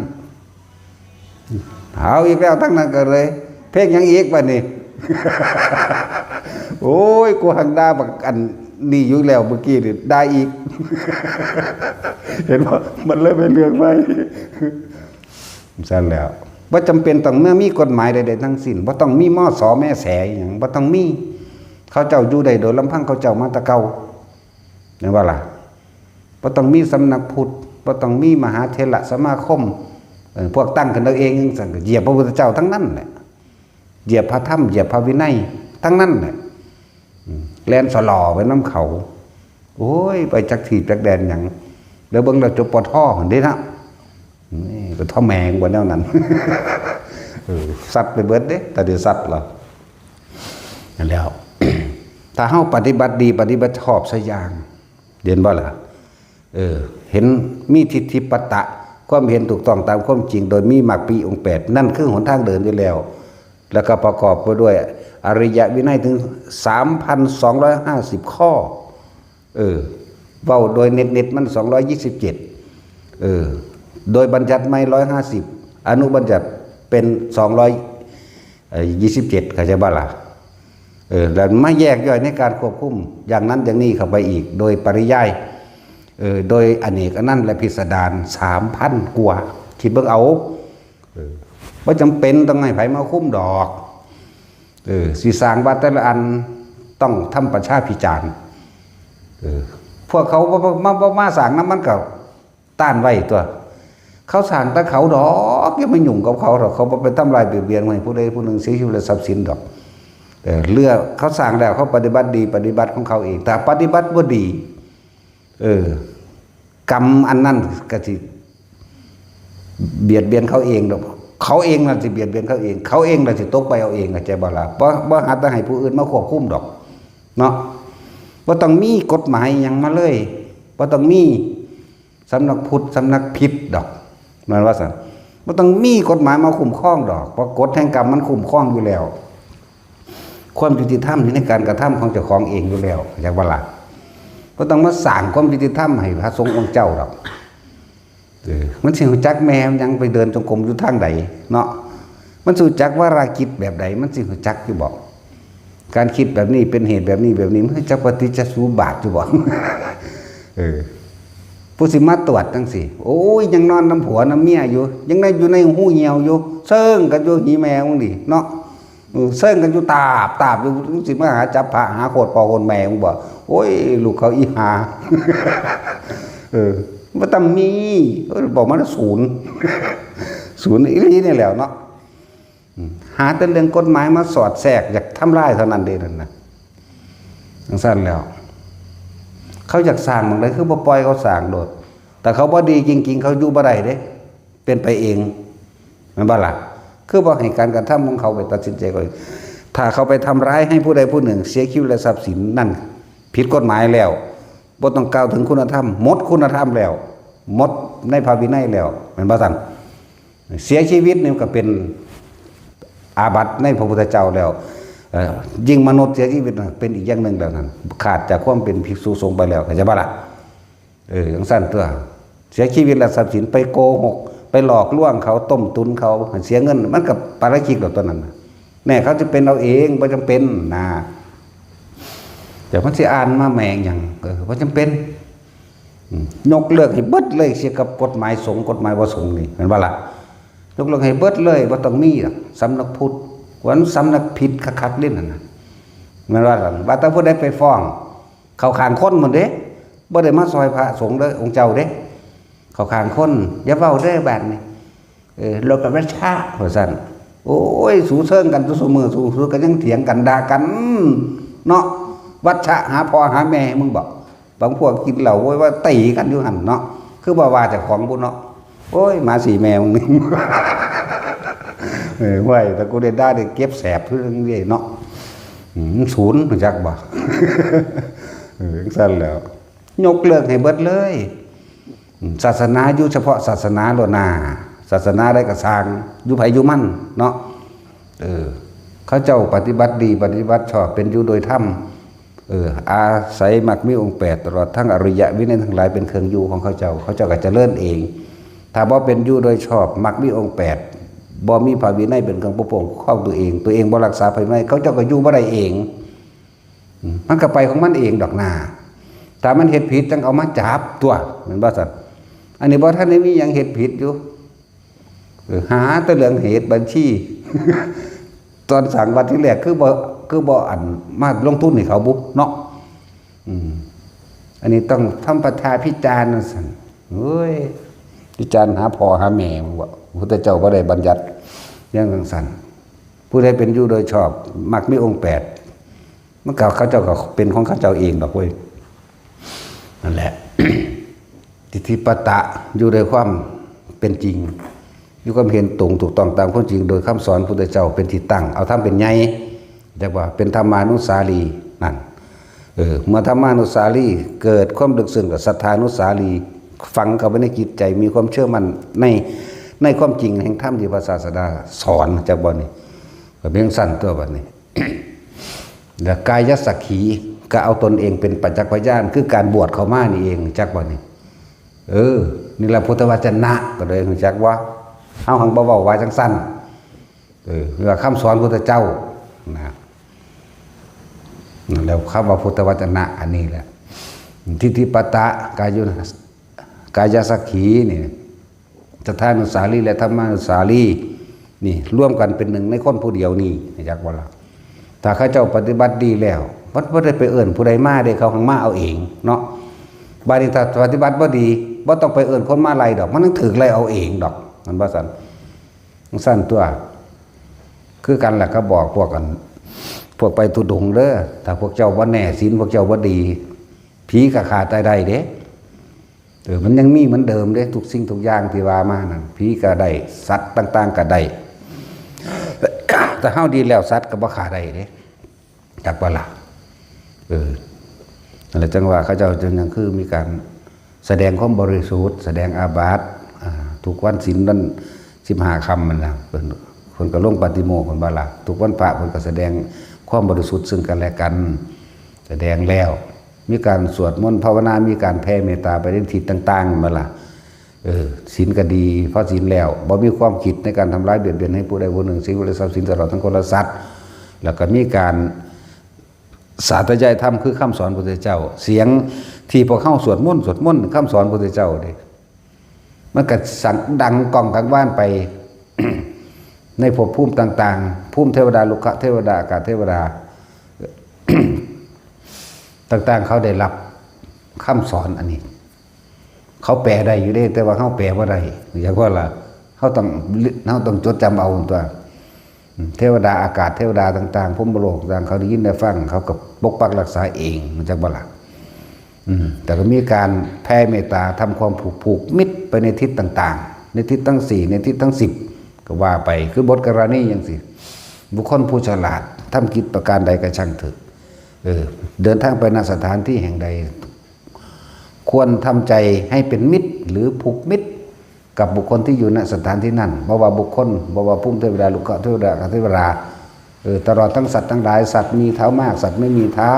เอาอีกแล้วทั้งนั้นก็เลย เพลงหยังอีกบัดนี้ โอ้ย กูหังด่าบักอันนี้อยู่แล้วเมื่อกี้นี่ ด่าอีก เห็นบ่ มันเลยเป็นเรื่องไป ซั่นแล้ว บ่จำเป็นต้องมามีกฎหมายใดๆทั้งสิ้น บ่ต้องมี มส แม่แสอิหยัง บ่ต้องมี เขาเจ้าอยู่ได้โดยลำพังเขาเจ้ามาแต่เก่า แม่นบ่ล่ะ บ่ต้องมีสำนักพุทธ บ่ต้องมีมหาเถรสมาคม เอ่อ พวกตั้งขึ้นเอาเองจั่งซั้น ก็เหยียบพระพุทธเจ้าทั้งนั้นแหละ เหยียบพระธรรม เหยียบพระวินัยทั้งนั้นแหละ อืม แล่นสลอไปนำเขา โอ้ย ไปจักที่จักแดนหยัง แล้วเบิ่งแล้ว จปท หั่นเด้นะ นี่ก็ท่อแมงบ่แนวนั้น เออ สัตว์ไปเบิดเด้ แต่เดี๋ยวสัตว์เหรอ นั่นแล้ว ถ้าเฮาปฏิบัติดี ปฏิบัติชอบซะอย่าง เห็นบ่ล่ะ เออ เห็นมีทิฏฐิปตะ ความเห็นถูกต้องตามความจริง โดยมีมรรคมีองค์แปด นั่นคือหนทางเดินอยู่แล้ว แล้วก็ประกอบไปด้วยอริยวินัยถึง สามพันสองร้อยห้าสิบ ข้อ เออ เว้าโดยเน็ตๆมัน สองร้อยยี่สิบเจ็ด เออ โดยบัญญัติใหม่ ร้อยห้าสิบ อนุบัญญัติเป็น สองร้อยยี่สิบเจ็ด เข้าใจบ่ล่ะ เออ แล้วมาแยกย่อยในการควบคุม อย่างนั้นอย่างนี้เข้าไปอีก โดยปริยาย เออ โดยอเนกอนันต์และพิสดาร สามพัน กว่า คิดเบิ่งเอา เออ บ่จำเป็นต้องให้ไผมาคุมดอก เออ สิสร้างวัดแต่ละอันต้องทำประชาพิจารณ์ เออ พวกเขาบ่ บ่ มา บ่มาสร้างนำมันก็ต้านไว้ตั๊ว เขาสร้างแต่เขาดอก อย่ามายุ่งกับเขาดอก เขาบ่ไปทำลายเบียดเบียนให้ผู้ใดผู้หนึ่งเสียชีวิตและทรัพย์สินดอก เออ เรื่องเขาสร้างแล้วเขาปฏิบัติดีปฏิบัติของเขาเอง แต่ปฏิบัติบ่ดี เออ กรรมอันนั้นก็สิเบียดเบียนเขาเองดอก เขาเองนั่นสิเบียดเบียนเขาเอง เขาเองนั่นสิตกไปเอาเอง เข้าใจบ่ล่ะ บ่ บ่หาแต่ให้ผู้อื่นมาควบคุมดอก เนาะ บ่ต้องมีกฎหมายหยังมาเลย บ่ต้องมีสำนักพุทธ สำนักผิดดอก แม่นว่าซั่น บ่ต้องมีกฎหมายมาคุ้มครองดอก เพราะกฎแห่งกรรมมันคุ้มครองอยู่แล้ว ความยุติธรรมอยู่ในการกระทำของเจ้าของเองอยู่แล้ว เข้าใจบ่ล่ะ บ่ต้องมาสร้างความยุติธรรมให้พระสงฆ์องค์เจ้าดอก เออ มันสิรู้จักแม่มันหยังไปเดินจงกรมอยู่ทางใดเนาะ มันสิรู้จักวาระจิตแบบใด มันสิรู้จักอยู่บ่ การคิดแบบนี้เป็นเหตุแบบนี้แบบนี้ มันรู้จักปฏิจจสมุปบาทอยู่บ่ เออ ผู้สิมาตรวจจังซี่ โอ้ย ยังนอนนำผัวนำเมียอยู่ ยังได้อยู่ในหูเหี่ยวอยู่ เซิ่งกันอยู่หีแม่มึงนี่เนาะ เออ เซิ่งกันอยู่ตาบตาบอยู่ มึงสิมาหาจับพระหาโคตรพ่อโคตรแม่มึงบ่ โอ้ย ลูกเขาอีหา เออ บ่ต้องมี เออ บอกมาศูนย์ ศูนย์อีหลีนี่แหล้วเนาะ อืม หาแต่เรื่องกฎหมายมาสอดแทรก อยากทำลายเท่านั้นเด้นั่นนะ จังซั่นแล้ว เขาอยากสร้างหม่องใดคือบ่ปล่อยเขาสร้างโลด แต่เขาบ่ดีจริงๆ เขาอยู่บ่ได้เด้ เป็นไปเอง แม่นบ่ล่ะ คือบ่ให้การกระทำของเขาไปตัดสินใจเขาเอง ถ้าเขาไปทำร้ายให้ผู้ใดผู้หนึ่งเสียชีวิตและทรัพย์สิน นั่นผิดกฎหมายแล้ว บ่ต้องกล่าวถึงคุณธรรม หมดคุณธรรมแล้ว หมดในพระวินัยแล้ว แม่นบ่ซั่น เสียชีวิตนี่ก็เป็นอาบัติในพระพุทธเจ้าแล้ว เอ่อ ยิ่งมนุษย์เสียชีวิตน่ะเป็นอีกอย่างหนึ่งแล้วนั่น ขาดจากความเป็นภิกษุสงฆ์ไปแล้ว เข้าใจบ่ล่ะ เออ จังซั่นตัว เสียชีวิตแล้วทรัพย์สินไปโกหก ไปหลอกลวงเขา ต้มตุนเขา ให้เสียเงิน มันก็ปาราชิกแล้วตัวนั้นน่ะ แน่ เขาจะเป็นเอาเอง บ่จำเป็นนะ แต่มันสิอ่านมาแม่งหยัง เออ บ่จำเป็น อืม ยกเลิกให้เบิดเลยเสียกับกฎหมายสงฆ์ กฎหมายบ่สงฆ์นี่ แม่นบ่ล่ะ ยกเลิกให้เบิดเลย บ่ต้องมีดอก สำนักพุทธ ว่ามันสำนักผิดคักๆ เด้นั่นน่ะ แม่นว่าล่ะ ว่าแต่ผู้ใดไปฟ้อง เข้าข้างคนหมดเด้ บ่ได้มาซอยพระสงฆ์เด้อ องค์เจ้าเด้ เข้าข้างคน อย่าเว้าเด้อบัดนี้ เออ โลกวัชชะ ว่าซั่น โอ้ย สูเซิงกันซุมื้อ สู สูก็ยังเถียงกัน ด่ากัน เนาะ วัชชะหาพ่อหาแม่มึงบอก บางพวกกินเหล้าโวยวายตีกันอยู่หั่นเนาะ คือบ่ว่าเจ้าของบุเนาะ โอ้ย หมาสี่แม่มึงนี่ เออ ไว้ แต่กูได้ด่าได้เก็บแสบคือเรื่องนี้เนาะ อืม ศูนย์ รู้จักบ่ เออ จังซั่นแหล้ว ยกเลิกให้เบิดเลย อืม ศาสนาอยู่เฉพาะศาสนาโลดนา ศาสนาใดก็ซ่าง อยู่ไผอยู่มันเนาะ เออ เขาเจ้าปฏิบัติดี ปฏิบัติชอบ เป็นอยู่โดยธรรม เออ อาศัยมรรคมีองค์แปด ตลอดทั้งอริยวินัยทั้งหลายเป็นเครื่องอยู่ของเขาเจ้า เขาเจ้าก็เจริญเอง ถ้าบ่เป็นอยู่โดยชอบ มรรคมีองค์แปด บ่มีพระวินัยเป็นเครื่องปกป้องคุ้มครองตัวเอง ตัวเองบ่รักษาพระวินัย เขาเจ้าก็อยู่บ่ได้เอง อืม มันก็ไปของมันเองดอกนา ถ้ามันเฮ็ดผิดจั่งเอามาจับตัว แม่นบ่ซั่น อันนี้บ่ทันได้มีหยังเฮ็ดผิดอยู่ เออ หาแต่เรื่องเหตุบัญชี ตอนสร้างวัดที่แรกคือบ่ คือบ่อันมาลงทุนให้เขาบุเนาะ อืม อันนี้ต้องทำประชาพิจารณ์ว่าซั่น เฮ้ย พิจารณ์หาพ่อหาแม่มึงบ่ พระพุทธเจ้าบ่ได้บัญญัติอย่างจั่งซั่น ผู้ใดเป็นอยู่โดยชอบ มรรคมีองค์แปด มันก็เขาเจ้าก็เป็นของเขาเจ้าเองดอกเว้ย นั่นแหละ ทิฏฐิปตะ อยู่โดยความเป็นจริง อยู่ความเห็นตรงถูกต้องตามความจริง โดยคำสอนพุทธเจ้าเป็นที่ตั้ง เอาธรรมเป็นใหญ่ เรียกว่าเป็นธรรมานุสาลีนั่น เออ เมื่อธรรมานุสาลีเกิดความลึกซึ้งกับศรัทธานุสาลี ฝังเข้าไปในจิตใจ มีความเชื่อมั่นใน ในความจริงแห่งธรรมที่พระศาสดาสอน จักบ่นี่ ก็เป็นจั่งซั่นตัวบัดนี้ แล้วกายสักขี ก็เอาตนเองเป็นประจักษ์พยาน คือการบวชเข้ามานี่เอง จักบ่นี่ เออ นี่แหละพุทธวจนะ ก็เลยรู้จักว่า เฮาหังบ่เว้าว่าจั่งซั่น เออ ว่าคำสอนพุทธเจ้า นะ แล้วคำว่าพุทธวจนะอันนี้แหละ ทิฏฐิปตะ กายุ กายสักขีนี่ ศรัทธานุสาลีและธรรมานุสาลี นี่ รวมกันเป็นหนึ่งในคนผู้เดียวนี่ จักบ่ล่ะ ถ้าเขาเจ้าปฏิบัติดีแล้ว มันบ่ได้ไปเอิ้นผู้ใดมาเด้ เขาหังมาเอาเองเนาะ บัดนี้ถ้าปฏิบัติบ่ดี บ่ต้องไปเอิ้นคนมาไล่ดอก มันต้องถูกไล่เอาเองดอก มันบ่ซั่น จั่งซั่นตัว คือกันล่ะ ก็บอกพวกกัน พวกไปธุดงค์เด้อ ถ้าพวกเจ้าบ่แน่ศีล พวกเจ้าบ่ดี ผีก็ฆ่าตายได้เด้ เออ มันยังมีเหมือนเดิมเด้ ทุกสิ่งทุกอย่างที่ว่ามานั่น ผีก็ได้ สัตว์ต่างๆก็ได้ แต่เฮาดีแล้ว สัตว์ก็บ่ฆ่าได้เด้ จักบ่ล่ะ เออ นั่นแหละจั่งว่าเขาเจ้าจั่งยังคือมีการแสดงความบริสุทธิ์ แสดงอาบัติ อ่า ทุกวันศีลนั่น สิบห้าค่ำนั่นน่ะ เพิ่น เพิ่นก็ลงปาฏิโมกข์ เพิ่นว่าล่ะ ทุกวันพระเพิ่นก็แสดงความบริสุทธิ์ซึ่งกันและกัน แสดงแล้ว มีการสวดมนต์ภาวนา มีการแผ่เมตตาไปในทิศต่างๆ แม่นบ่ล่ะ เออ ศีลก็ดี เพราะศีลแล้ว บ่มีความคิดในการทำร้ายเบียดเบียนให้ผู้ใดผู้หนึ่ง สิ่งหรือทรัพย์สินตลอดทั้งคนและสัตว์ แล้วก็มีการสาธยายธรรมคือคำสอนพระพุทธเจ้า เสียงที่พวกเฮาสวดมนต์ สวดมนต์ คำสอนพระพุทธเจ้าเด้ มันก็สั่งดังก้องกังวานไป ในภพภูมิต่างๆ ภูมิเทวดา รุกขเทวดา อากาศเทวดา ต่างๆ เขาได้รับคำสอนอันนี้ เขาแปลได้อยู่เด้ แต่ว่าเฮาแปลบ่ได้ อยากว่าล่ะ เฮาต้อง เฮาต้องจดจำเอาตัว เทวดาอากาศ เทวดาต่างๆ พรหมโลกต่าง เขาได้ยินได้ฟัง เขาก็ปกปักรักษาเอง จักบ่ล่ะ อืม แต่ก็มีการแผ่เมตตา ทำความผูก ผูกมิตรไปในทิศต่างๆ ในทิศทั้งสี่ ในทิศทั้งสิบ ก็ว่าไป คือบทกรณีจังซี้ บุคคลผู้ฉลาด ทำกิจประการใดก็ช่างเถอะ เออ เดินทางไปณสถานที่แห่งใด ควรทำใจให้เป็นมิตร หรือผูกมิตร กับบุคคลที่อยู่ณสถานที่นั้น บ่ว่าบุคคล บ่ว่าภูมิเทวดา รุกขเทวดา อากาศเทวดา เออ ตลอดทั้งสัตว์ทั้งหลาย สัตว์มีเท้ามาก สัตว์ไม่มีเท้า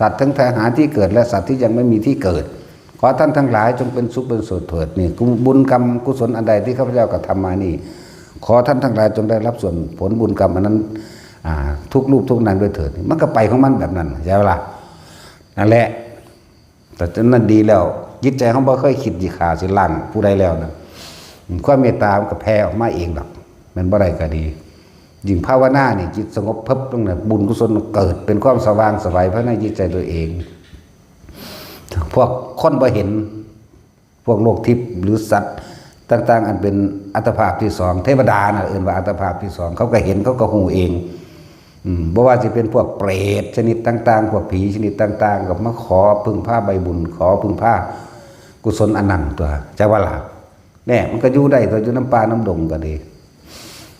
สัตว์ทั้งหาที่เกิด และสัตว์ที่ยังไม่มีที่เกิด ขอท่านทั้งหลายจงเป็นสุขเป็นสุขเถิด นี่ บุญกรรมกุศลอันใดที่ข้าพเจ้ากระทำมานี่ ขอท่านทั้งหลายจงได้รับส่วนผลบุญกรรมอันนั้น อ่า ทุกรูปทุกนามด้วยเถิด มันก็ไปของมันแบบนั้น ใช่ไหมล่ะ นั่นแหละ แต่นั้นดีแล้ว จิตใจเฮาบ่เคยคิดสิฆ่าสิล้างผู้ใดแล้วนะ ความเมตตามันก็แผ่ออกมาเองดอก แม่นบ่ได้ก็ดี ยิ่งภาวนานี่ จิตสงบเพิบลงน่ะ บุญกุศลมันเกิดเป็นความสว่างไสวภายในจิตใจตัวเอง พวกคนบ่เห็น พวกโลกทิพย์หรือสัตว์ต่างๆ อันเป็นอัตภาพที่สอง เทวดาน่ะเอิ้นว่าอัตภาพที่สอง เขาก็เห็น เขาก็ฮู้เอง อืม บ่ว่าสิเป็นพวกเปรตชนิดต่างๆ พวกผีชนิดต่างๆ ก็มาขอพึ่งพาใบบุญ ขอพึ่งพากุศลอันนั้นตัว จักว่าล่ะ แน่ มันก็อยู่ได้ตัว อยู่นำป่านำดงก็ดี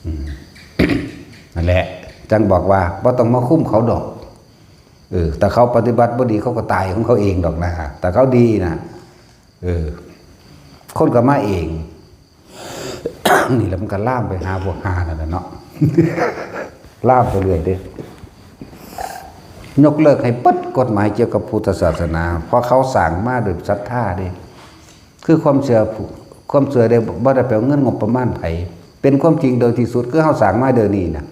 อืม นั่นแหละ จั่งบอกว่าบ่ต้องมาคุมเขาดอก เออ แต่เขาปฏิบัติบ่ดี เขาก็ตายของเขาเองดอกนะ แต่เขาดีนะ เออ คนก็มาเอง นี่แหละมันก็ลามไปหาพวกห่านั่นแหละเนาะ ลามไปเรื่อยเด้ ยกเลิกให้เบิดกฎหมายเกี่ยวกับพุทธศาสนา เพราะเขาสร้างมาโดยศรัทธาเด้ คือความเชื่อผู้ ความเชื่อได้บ่ได้ไปเอาเงินงบประมาณไผ เป็นความจริงโดยที่สุด คือเฮาสร้างมาเดี๋ยวนี้น่ะ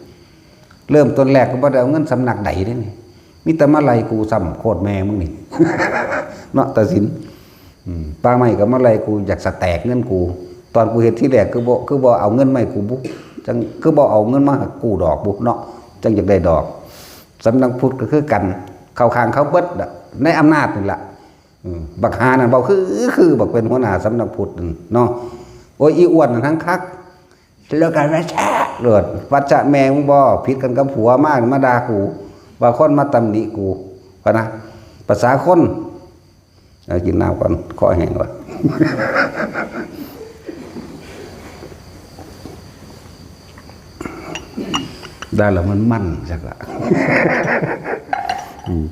เริ่มต้นแรกก็บ่ได้เอาเงินสำนักใดเด้นี่ มีแต่มาไล่กูซ้ำโคตรแม่มึงนี่ เนาะ ตาสิน อืม ป่าไม้ก็มาไล่กู อยากสแต็กเงินกู ตอนกูเฮ็ดทีแรกคือบ่ คือบ่เอาเงินมาให้กูบุ จั่ง คือบ่เอาเงินมาให้กูดอกบุเนาะ จั่งอยากได้ดอก สำนักพุทธก็คือกัน เข้าข้างเขาเบิดน่ะ ในอำนาจนี่ล่ะ อืม บักห่านั่นเว้าคือ คือบักเป็นหัวหน้าสำนักพุทธนั่นเนาะ โอ้ย อีอ้วนนั่นทั้งคัก แล้วกันว่าแช่โลด วัชชะแม่มึงบ่ ผิดกันกับผัวมา มาด่ากู ว่าคนมาตำหนิกู พะนะ ภาษาคน เอากินน้ำก่อน คอแห้งว่ะ ได้แล้วมันมันจักละ อืม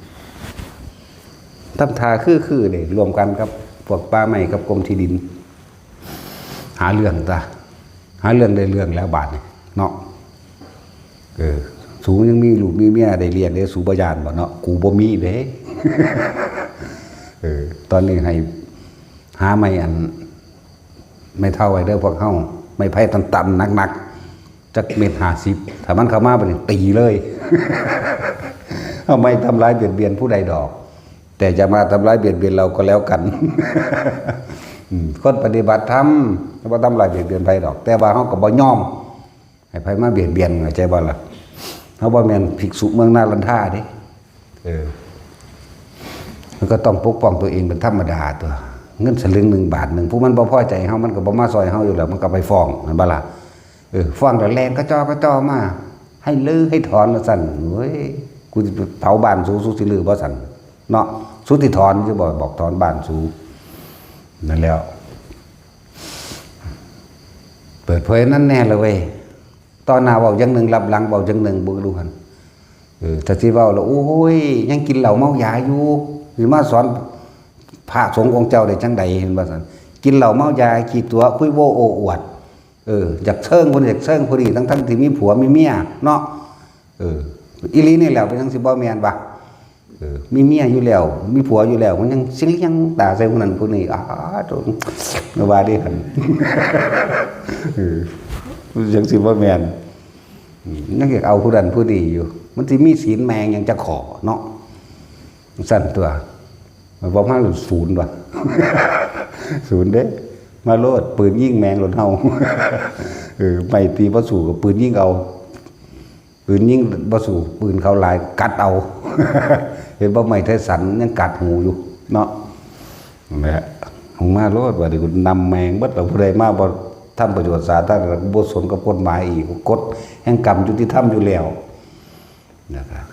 ทำท่าคือๆ เด้ ร่วมกันกับพวกป่าไม้กับกรมที่ดิน หาเรื่องตา หาเรื่องได้เรื่องแล้วบาดนี่เนาะ เออ สูยังมีลูกมีเมียได้เลี้ยงเด้ สูบ่ย้านบ่เนาะ กูบ่มีเด้ เออ ตอนนี้ให้หาไม้อัน ไม้เฒ่าไว้เด้อพวกเฮา ไม้ไผ่ตันๆ หนักๆ จักเม็ดห้าสิบ ถ้ามันเข้ามาบัดนี้ตีเลย เฮาไม่ทำร้ายเบียดเบียนผู้ใดดอก แต่จะมาทำร้ายเบียดเบียนเราก็แล้วกัน อืม คนปฏิบัติธรรมบ่ทำร้ายเบียดเบียนไผดอก แต่ว่าเฮาก็บ่ยอมให้ไผมาเบียดเบียน เข้าใจบ่ล่ะ เฮาบ่แม่นภิกษุเมืองนาลันทาเด้ เออ มันก็ต้องปกป้องตัวเองเป็นธรรมดาตัว เงินสลึงหนึ่งบาทหนึ่ง ผู้มันบ่พอใจเฮา มันก็บ่มาซอยเฮาอยู่แล้ว มันก็ไปฟ้อง แม่นบ่ล่ะ เออ ฟ้องแล้วแล่นกระจอกกระจอมา ให้รื้อให้ถอนว่าซั่น เว้ย กูสิเผาบ้านสู สูสิรื้อบ่ซั่น เนาะ สูสิถอนอยู่บ่ บอกถอนบ้านสู นั่นแหล้ว เปิดเผยนั่นแน่เลยเว้ย ต่อหน้าเว้าอย่างหนึ่ง ลับหลังเว้าอย่างหนึ่ง บ่รู้หั่น เออ ถ้าสิเว้าแล้ว โอ้ย ยังกินเหล้าเมายาอยู่ สิมาสอนพระสงฆ์องค์เจ้าได้จั่งใด เห็นบ่ซั่น กินเหล้าเมายา ขี้ตั๋ว คุยโว้โอ้อวด เออ อยากเซิงคน อยากเซิงคนนี้ ทั้งๆ ที่มีผัวมีเมียเนาะ เออ อีหลีนี่แหละ เป็นจั่งสิบ่แม่นวะ เอ มีเมียอยู่แล้ว มีผัวอยู่แล้ว มันยังสิเลี้ยงตาใส่ผู้นั้นผู้นี้ อ้า โธ่ ว่าเด้หั่น เออ จั่งสิบ่แม่น อืม ยังอยากเอาผู้นั้นผู้นี้อยู่ มันสิมีศีลแม่งหยังจักข้อเนาะ ซั่นตั๊ว บ่มาศูนย์ว่ะ ศูนย์เด้ มาโลด ปืนยิงแม่งโลดเฮา เออ ไม้ตีบ่สู้ก็ปืนยิงเอา ปืนยิงบ่สู้ ปืนเขาหลาย กัดเอา เห็นบ่ ไม้ไทสันยังกัดหูอยู่เนาะ นั่นแหละ มึงมาโลด บัดนี้กูนำแม่งเบิดแล้ว ผู้ใดมาบ่ทำประโยชน์สาธารณะ บ่สนกับกฎหมายอีก กฎแห่งกรรมยุติธรรมอยู่แล้ว นะครับ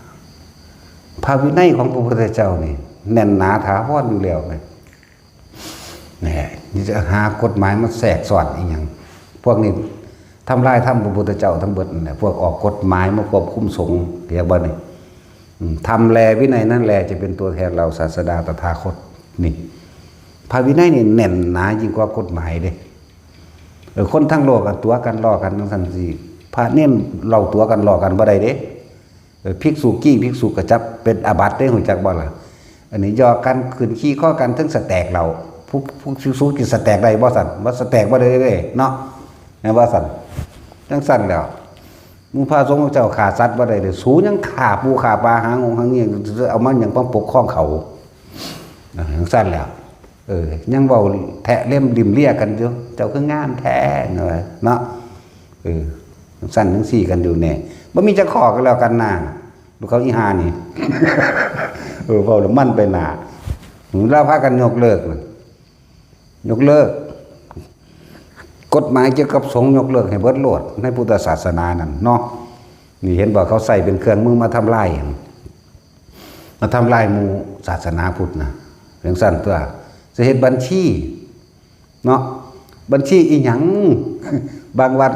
พระวินัยของพระพุทธเจ้านี่แน่นหนาถาวรอยู่แล้วไง นี่ นี่จะหากฎหมายมาแทรกซ้อนอีหยัง พวกนี้ทำลายธรรมพระพุทธเจ้าทั้งเบิดนั่นแหละ พวกออกกฎหมายมาควบคุมสงฆ์ เรียกว่านี่ อืม ธรรมแลวินัยนั่นแลจะเป็นตัวแทนเราศาสดาตถาคต นี่ พระวินัยนี่แน่นหนายิ่งกว่ากฎหมายเด้ เออ คนทั้งโลกอะตั๋วกัน ล้อกันจั่งซั่นสิ พระเณรเฮาตั๋วกัน ล้อกันบ่ได้เด้ เออ ภิกษุกี้ ภิกษุก็จับเป็นอาบัติเด้ ฮู้จักบ่ล่ะ อันนี้หยอกกัน ขึ้นขี้คอกัน ถึงสแต็กเหล้า ผู้ ผู้ภิกษุกินสแต็กได้บ่ซั่น บ่สแต็กบ่ได้เด้เนาะ แม่นบ่ซั่น จั่งซั่นแล้ว หมู่พระสงฆ์เจ้าฆ่าสัตว์บ่ได้เด้ สูยังฆ่าปูฆ่าปลา หางูหาเงี้ย เอามาหยังมาปกครองเขา อ่า จั่งซั่นแล้ว เออ ยังเว้าแทะเล็มริมเลียกันอยู่ เจ้าคืองามแท้ เนาะ เนาะ เออ จั่งซั่นจั่งซี้กันอยู่แน่ บ่มีจักข้อก็แล้วกันนะ ลูกเขาอีห่านี่ เออ เว้าแล้วมันไปหน้า ลาวพากันยกเลิกนะ ยกเลิก กฎหมายเกี่ยวกับสงฆ์ยกเลิกให้เบิดโลด ในพุทธศาสนานั่นเนาะ นี่เห็นบ่ เขาใช้เป็นเครื่องมือมาทำลาย มาทำลายหมู่ศาสนาพุทธนะ จั่งซั่นตั๊ว สิเฮ็ดบัญชี เนาะ บัญชีอีหยัง บางวัด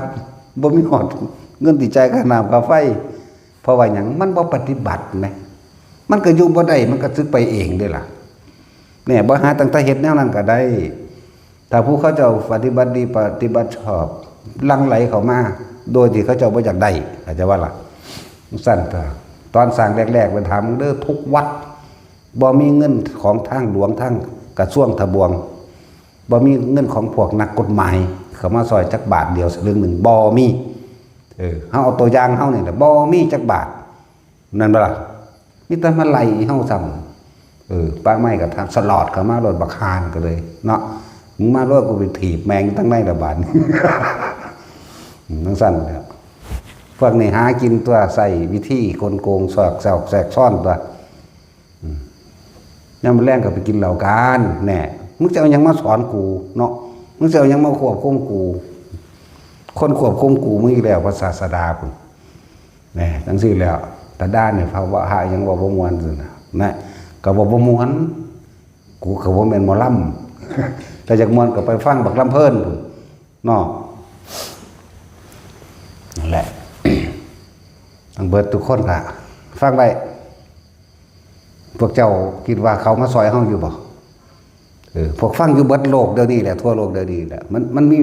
บ่มีฮอดเงินสิจ่ายค่าน้ำค่าไฟ เพราะว่าหยัง มันบ่ปฏิบัติแหม มันก็อยู่บ่ได้ มันก็สึกไปเองเด้ล่ะ แหม บ่หาตั้งแต่เฮ็ดแนวนั้นก็ได้ ถ้าผู้เขาเจ้าปฏิบัติดีปฏิบัติชอบ หลั่งไหลเข้ามา โดยที่เขาเจ้าบ่อยากได้ เข้าใจบ่ล่ะ จั่งซั่นตั๊ว ตอนสร้างแรกๆ ไปถามเด้อ ทุกวัด บ่มีเงินของทางหลวง ทางกระทรวงทบวง บ่มีเงินของพวกนักกฎหมาย เข้ามาซ่อยจักบาทเดียวสลึงหนึ่ง บ่มี เออ เฮาเอาตัวอย่างเฮานี่แหละ บ่มีจักบาท นั่นบ่ล่ะ มีแต่มาไล่เฮาซ้ำ เออ ป่าไม้ก็ทางสลอดเข้ามาโลด บักห่านก็เลย เนาะ มึงมาโลด กูไปถีบแม่งทั้งในละบาด จั่งซั่นแหละ พวกนี้หากินตั๊ว ใช้วิธีกลโกง สอดแทรก แทรกซ้อนตั๊ว อืม ยามมื้อแลงก็ไปกินเหล้ากัน แน่ มึงจะเอาหยังมาสอนกูเนาะ มึงจะเอาหยังมาควบคุมกู คนควบคุมกูมีอยู่แล้ว พระศาสดาพุ้น แน่ จั่งซี้แล้ว ตาด้านเนี่ย พระว่าหาหยังเว้าบ่ม่วนซั่นน่ะ นะ ก็เว้าบ่ม่วน กูก็บ่แม่นหมอลำ ถ้าอยากม่วนก็ไปฟังบักลำเพลินพุ้น เนาะ นั่นแหละ ทั้งเบิดทุกคนก็ฟังไว้ พวกเจ้าคิดว่าเขามาซ่อยเฮาอยู่บ่ เออ พวกฟังอยู่เบิดโลกเดี๋ยวนี้แหละ ทั่วโลกเดี๋ยวนี้แหละ มัน มันมี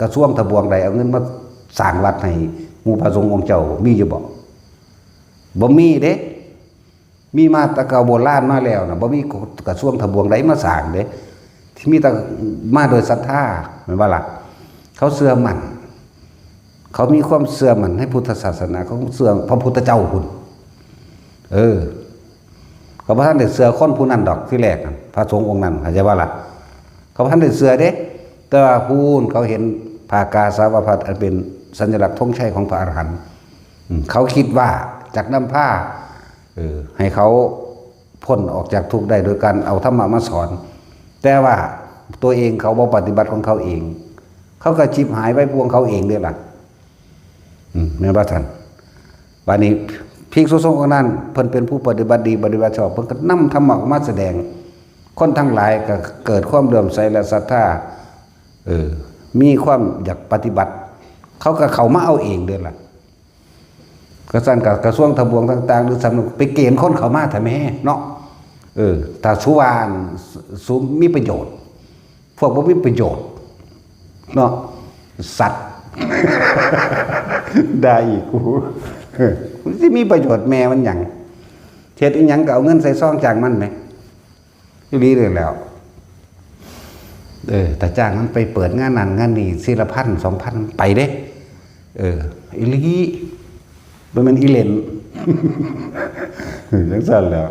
กระทรวงทบวงใดเอาเงินมาสร้างวัดให้หมู่พระสงฆ์องค์เจ้า มีอยู่บ่ บ่มีเด้ มีมาแต่เก่าโบราณมาแล้วนะ บ่มีกระทรวงทบวงใดมาสร้างเด้ ที่มีแต่มาโดยศรัทธา แม่นบ่ล่ะ เขาเชื่อมั่น เขามีความเชื่อมั่นในพุทธศาสนา เขาเชื่อพระพุทธเจ้าพุ้น เออ เขาบ่ทันได้เชื่อคนผู้นั้นดอก ที่แรกนั่น พระสงฆ์องค์นั้น เข้าใจบ่ล่ะ เขาบ่ทันได้เชื่อเด้ แต่ว่าพุ้นเขาเห็นผ้ากาสาวพัสตร์อันเป็นสัญลักษณ์ธงชัยของพระอรหันต์ อืม เขาคิดว่าจักนำพา เออ ให้เขาพ้นออกจากทุกข์ได้โดยการเอาธรรมะมาสอน แต่ว่าตัวเองเขาบ่ปฏิบัติของเขาเอง เขาก็ฉิบหายไปพวกเขาเองเด้ล่ะ อืม แม่นบ่ท่าน บัดนี้ภิกษุสงฆ์องค์นั้น เพิ่นเป็นผู้ปฏิบัติดีปฏิบัติชอบ เพิ่นก็นำธรรมะออกมาแสดง คนทั้งหลายก็เกิดความเลื่อมใสและศรัทธา เออ มีความอยากปฏิบัติ เขาก็เข้ามาเอาเองเด้ล่ะ กระซั่นก็กระทรวงทบวงต่างๆ หรือสำนักไปเกณฑ์คนเข้ามาแท้แม่เนาะ เออ ถ้าสุว่าอัน สุ สุมีประโยชน์ พวกบ่มีประโยชน์ เนาะ สัตว์ ด่าอีกกู เออ มันสิมีประโยชน์แม่มันหยัง เฮ็ดอีหยังก็เอาเงินใส่ซองจ้างมันแหม อีหลีเลยแหล้ว เออ ถ้าจ้างมันไปเปิดงานนั่นงานนี่ สี่ละพัน สองพัน ไปเด้ เออ อีหลี บ่แม่นอีเล่น จั่งซั้นแหล้ว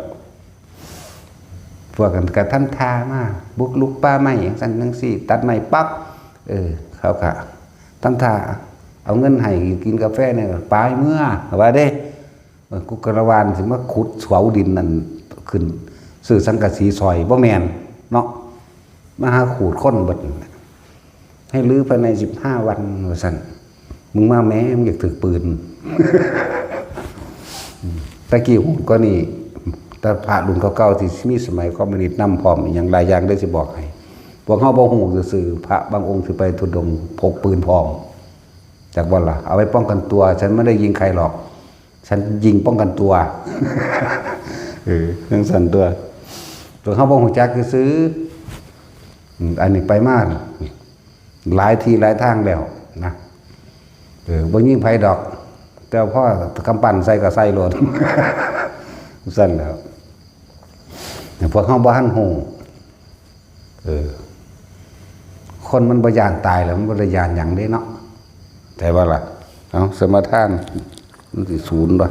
พวกกันก็ทำท่ามา บุกรุกป่าไม้จั่งซั้นจั่งซี้ ตัดไม้ปั๊บ เออ เขาก็ทำท่าเอาเงินให้กินกาแฟเนี่ย ไปเมือ ว่าเด้ เออ กูกะละวานสิมาขุดเสาดินนั่นขึ้น ซื้อสังกะสีซอย บ่แม่นเนาะ มาหาขูดค้นเบิดนั่นแหละ ให้รื้อภายใน สิบห้า วัน ว่าซั่น มึงมาแหม มึงอยากถืกปืน ตะกี้โหดกว่านี้ แต่พระรุ่นเก่าๆ ที่มีสมัยคอมมิวนิสต์นำพร้อม อีหยังหลายอย่างเด้อสิบอกให้ พวกเฮาบ่ฮู้ซื่อๆ พระบางองค์สิไปธุดงค์พกปืนพร้อม จักบ่ล่ะ เอาไว้ป้องกันตัว ฉันไม่ได้ยิงใครหรอก ฉันยิงป้องกันตัว เออ จั่งซั้นตัว ตัวเฮาบ่ฮู้จักซื่อๆ อืม อันนี้ไปมาหลายที่หลายทางแล้วนะ เออ บ่ยิงไผดอก แต่พอกำปั้นใส่ก็ใส่โลด ซั่นแหล้ว พวกเฮาบ่ทันฮู้ เออ คนมันบ่ย้านตายแล้ว มันบ่ได้ย้านหยังเด้เนาะ แต่ว่าล่ะ เอา สมาทาน มันสิศูนย์บ่